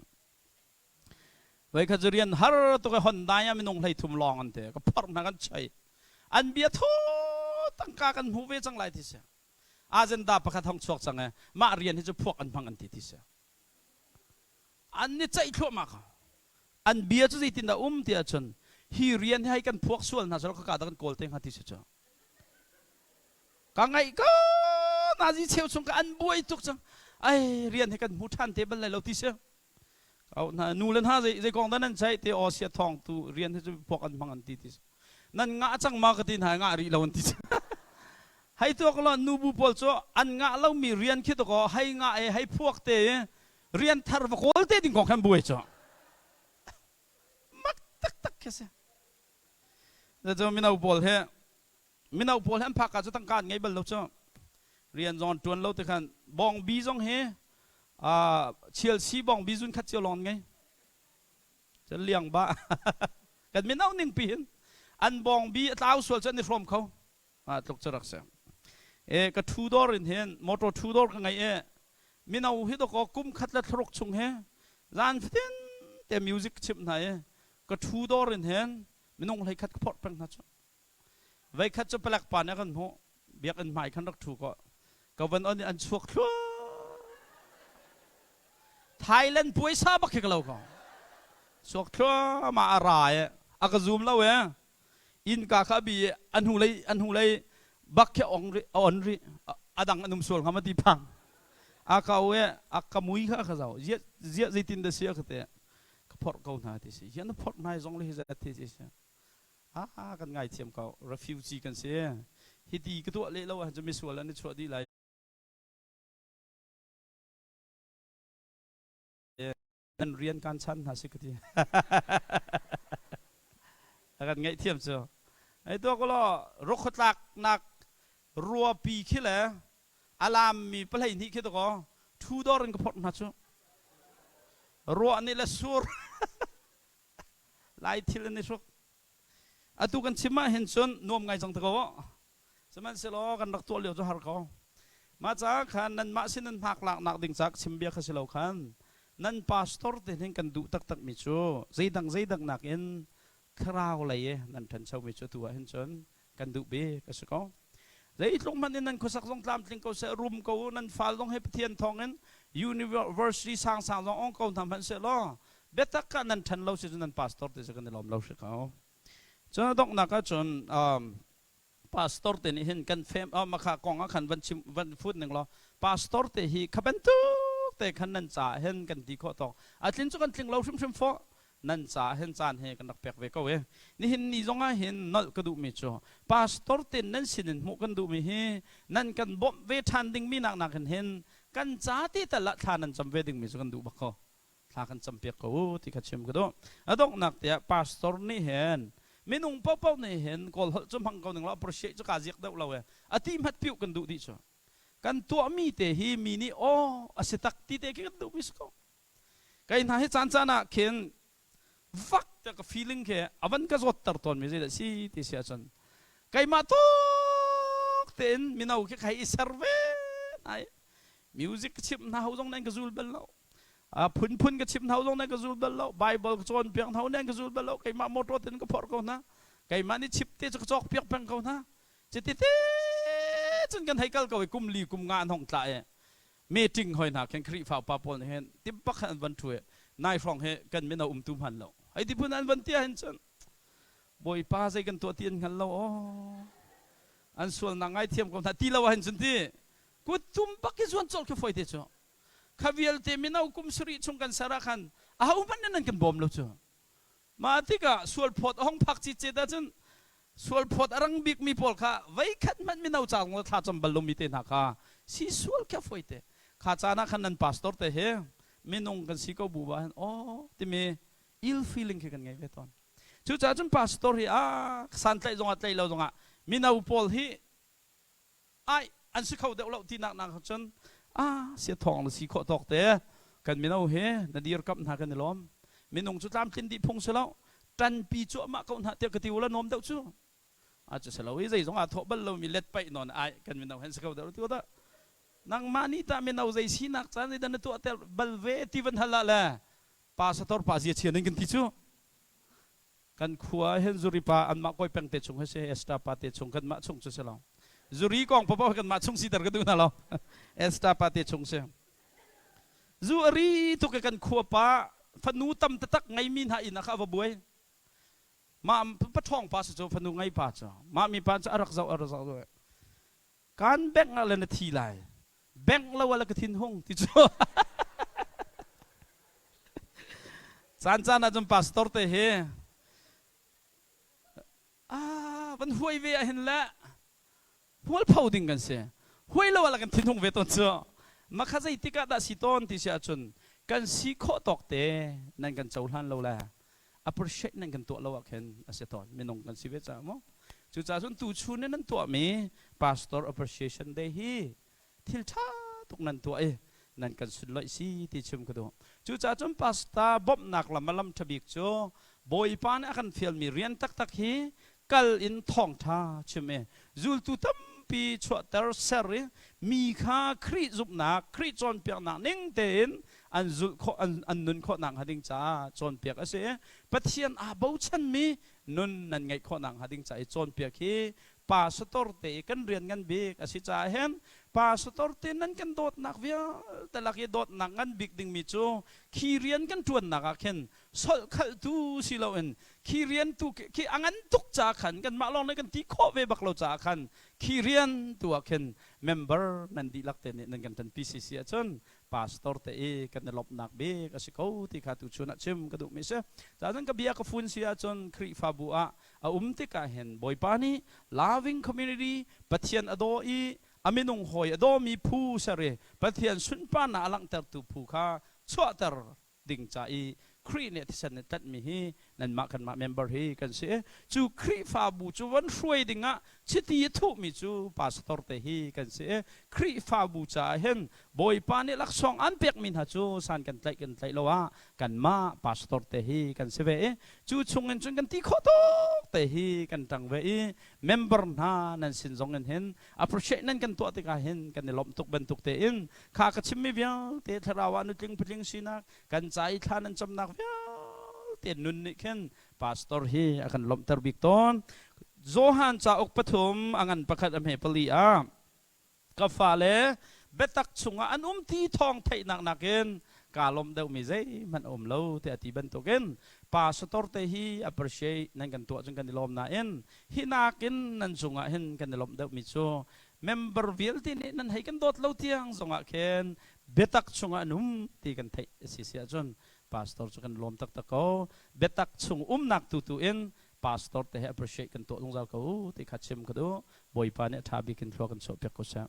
Voikhat cu rian har tuk i Honda ah minung 33 lawng an ti. Ka phorh hna kan choi. An bia thu tangka kan hmu ve cang lai ti si. Agenda pakhat hong chuak cang i mah rian hi cu phuak an hmang an ti ti si. An ni ceih thluahmah ko. An bia cu zeitin dah um ti ahcun hi rian hi hei kan phuak sual hna selaw khaka dah kan kawl te hnga ti si cu. Ka ngaih ko nazi cheu chung ka an buai tuk cang. Ai rian hi kan hmu ṭhan te bal lai lo ti si. Hna nu le hna zei zei kong dah nan ceih ti aw sia thawng tu rian hi cu puak an hmang an ti ti nan ngah cang ma ka ti hna ngah rih lo an ti hei tuak lo nu bu pawl cu an ngah lomi rian khi to ko hei ngah e hei phuak te i rian thar va kawl te ding kong khan buai cu mak taktak khi si cu mino pawl he mino pawl he an phak ka cu tangka an ngei bal lo cu rian zong an ṭuan lo ti khan bawngbi zong hi Chelsea bawngbi zun khat cio lawng an ngei cun liang ba kan mino ning pi hin an bawngbi a tlau sual cu an i hrawm kho tluk cu rak si e ka thu dawr in hin motor thu dawr ka ngei e mino hi dawkaw kum khat le thlaruk chung he zan fatin te music chimh hna i ka thu dawr in hin minung hlei khat ka phorh peng hna cu Voikhat cu palek pa nih a kan hmuh. Biakinn hmai khan rak ṭhu kaw ka van on i an chuak thluah. Thailand puaisa bak khi ka lo ko. Chuak thluahmah a ra i a ka zum lo e. Innka kha a bi i a hnulei a hnulei bak khi a ong rih a on rih. A dang an um sual hnga ma ti phang. A ka u e a ka mui kha ka zoh. Ziah ziah zeitin dah si a ka ti. Ka phorh ko hna ti si. Hian na phorh hna zong le hi zat ti si. Ah kan ngaithiam ko. Refugee kan si. Hiti ka tuah leh lo ahcun misual an i chuah dih lai. Nan rian kan chan hna si ka ti. A kan ngaihthiam cu. Ei tuah ko law rukhutlaknak ruapi khi le a lammi pahlei hnih khi dakaw thu dor in ka phorh hna cu. Ruah nih le sur lai thil an i hruk. Atu kan chim ah hin cun nuam ngai cang te ko. Sihmanhsehlaw kan rak tuah lio cu har ko. Mah caah khan nanmah sin nan hnak laknak ding caah chim bia kha si lo khan nan pastor te hin kan duh taktakmi cu zeidang zeidang nakin thlarau lei i nan ṭhanchomi cu atu ah hin cun kan duh bik a si ko. Zeitluk hmanh in nan khuasak zong tlamtling ko seh, rum ko u, nan fal zong he Pathian thawngin university sangsang zong ong ko hna hmanh seh law biatak ah nan ṭhan lo si cu nan pastor te cu kan i lawm lo hri ko. Cun a donghnak ah cun pastor te nih hin kan fem makha kong ah khan van chim van fut ning law pastor te hi kha bantuk te khan nan ca hin kan ti khawh tawk a tlin cu kan tling lo hrimhrim fawh nan ca hin caan he kan rak pek ve ko e nihin ni zong ah hin nolh ka duhmi cu pastor te nan sin in hmuh kan duhmi hi nan kan bawmh ve ṭhan dingmi nak nak hin hin kan ca ti tal ah thla nan cam ve dingmi cu kan duh bak ko thla kan campiak ko u ti kha chim ka duh. A donghnak tiah pastor nih hin minung paohpaoh nih hin kawl holh cu hmang ko ning law appreciate cu kaa ziak deuh lo e. A ti hmat piuh kan duh dih cu. Kan tuahmi te hi mi nih aw a si tak ti te khi kan duhmi si ko. Kei hna hi caan caan ah khin vak te ka feeling khi a van ka zawtter tawn mi zeidah si ti si ahcun keimah tuk tein mino khi khai i ser ve nai music ka chimh hna ho zong nan ka zul bal lo phunphun ka chimh hna zong nan ka zul bal lo bible ka cawn piak hna nan ka zul bal lo keimah motor ten ka phorh ko hna keimah nih chip te cu ka cawk piak peng ko hna cuti te cun kan hei kal ko i kum li kum nga an hong tla i meeting hoi hna khin Khrihfa upa pawl nih hin tim pakhat an van ṭhu i nai hrawng hi kan mino umtu hman lo hei ti phun an van ti ahhin cun Bawipa zei kan tuah ti an hngal lo aw an sualnak ngaithiam ko hna ti lo ahhin cun ti kuttum bak i zuan colh khi foi te cu kha vialte mino kum sarih chung kan ser ah khan ahohmanh nih nan kan bawm lo cu mah tikah sualphawt a hong phak citcet ahcun sualphawt a rang bikmi pawl kha veikhat hmanh mino ca zong thla cam bal lomi te hna kha si sual kha foi te kha caan ah khan nan pastor te he minung kan si ko bu ba hin aw timi ill feeling khi kan ngei ve tawn cucaah cun pastor hi a santlaih zongah tlaih lo zongah mino pawl hi ai an si kho deuh lo tinak nak cun ah sia thawng na si khawh tawk te kan mino he na dirkamh hna kan i lawm minung cu tlamtlin dih phung si lo ṭanpi cuahmah ko hna tiah ka ti ula nuam deuh cu a cu si lo i zeizong aa thawh bal lomi let paih nawn ai kan mino hen si kho deuh ti dah nangmah nih tah mino zei sinak caan zei dah na tuah ter bal ve ti van hal ah le pastor pa zia chia ning kan ti cu Kan khua ah hin zuri pa anmah kawi peng te chung hi si Esther pa te chung kanmah chung cu si lo. Zuri kong paoh kanmah chung siter ka duh hna lo. Esther pa te chung si. Zu a ri tuk i kan khua pa fanu tam taktak ngeimi hna inn ah kha a va buai. Mah paṭhawng pa si cu fanu ngei pa cu. Mah mi pa cu a rak zoh a rak zoh. Kan bank ah le na thi lai. Bank lo ah le ka thin hung ti cu. Caan caan ah cun pastor te hi ah van huai ve ah hin le hmualpho ding kan si. Huai lo ah le kan thinhung ve tawn cu. Makha zeitik ah dah si tawn ti si ahcun kan si khawh tawk te nan kan cohlan lo le appreciate nan kan tuah lo ah khin a si tawn minung kan si ve caah mu cucaah cun tuchun in nan tuahmi pastor appreciation day hi thil ṭha tuk nan tuah i nan kan sunloih si ti chim ka duh cucaah cun pastor bawmhnak lam a lam ṭha bik cu Bawipa nih a kan fialmi rian taktak hi kal in thawngṭha chim i zultu tampi chuahter ser i mi kha Khrih zumhnak Khrih cawnpiaknak ning tein an zulh khawh an nun khawh nakhnga ding caah cawnpiak a si i Pathian aa bochanmi nun nan ngeih khawh nakhnga ding ca i cawnpiak hi Pastor te i kan rian ngan bik a si caah hin pastor te nan kan dawtnak vialte lak i dawtnak ngan bik dingmi cu khi rian kan ṭuannak ah khin solhkhalhtu si loin khi rian tu khi a ngan tuk ca khan kanmah lawng nih kan ti khawh ve bak lo caah khan khi rian tu ah khin member nan dihlak te nih nan kan ṭanpi si si ahcun pastor te i kan i lawmhnak bik a si ko ti kha tuchun ah chim ka duhmi si. Cun ka bia ka fun si ahcun Khrihfabu ah a um tikah hin Bawipa nih loving community, Pathian a daw i a minung hawi a dawmi phu ser i Pathian sunparnak a langhtertu phu kha chuahter ding ca i Khrih nih a thisen nih tlanhmi hi nanmah kanmah member hi kan si. Cu Khrihfabu cu van hruai dingah chiti a thuhmi cu pastor te hi kan si. Khrihfabu caah hin Bawipa nih laksawng an pekmi hna cu san kan tlaih kan tlaih lo ah kanmah pastor te hi kan si ve i cu chungin cun kan ti khawh tawk te hi kan ṭang ve i member hna nan sin zong in hin appreciate nan kan tuah tikah hin kan i lawmh tuk bantuk tein kha ka chimmi vialte thlarau ah nutling patling sinak kan ca i thla nan camnak vialte nun nih khin pastor hi a kan lawmhter bik tawn. Johan cauk pathum a ngan pakhat a hme pali ah, ka fale, biatak chungah an um ti thawng theihnak nakin kaa lawmh deuhmi zeihmanh a um lo, tiah a ti bantukin pastor te hi appreciate nan kan tuah cun kan i lawm nain hi nakin nan cungah hin kan i lawmh deuhmi cu member vialte nih nan hei kan dawt lo tiang zongah khin biatak chungah an um ti kan theih a si si ahcun pastor cu kan lawm taktak ko. Biatak chung umnak tu tu in pastor te he appreciate kan tuah zungzal ko ti kha chim ka duh. Bawipa nih a ṭha bik in thlua kan chuahpiak ko seh.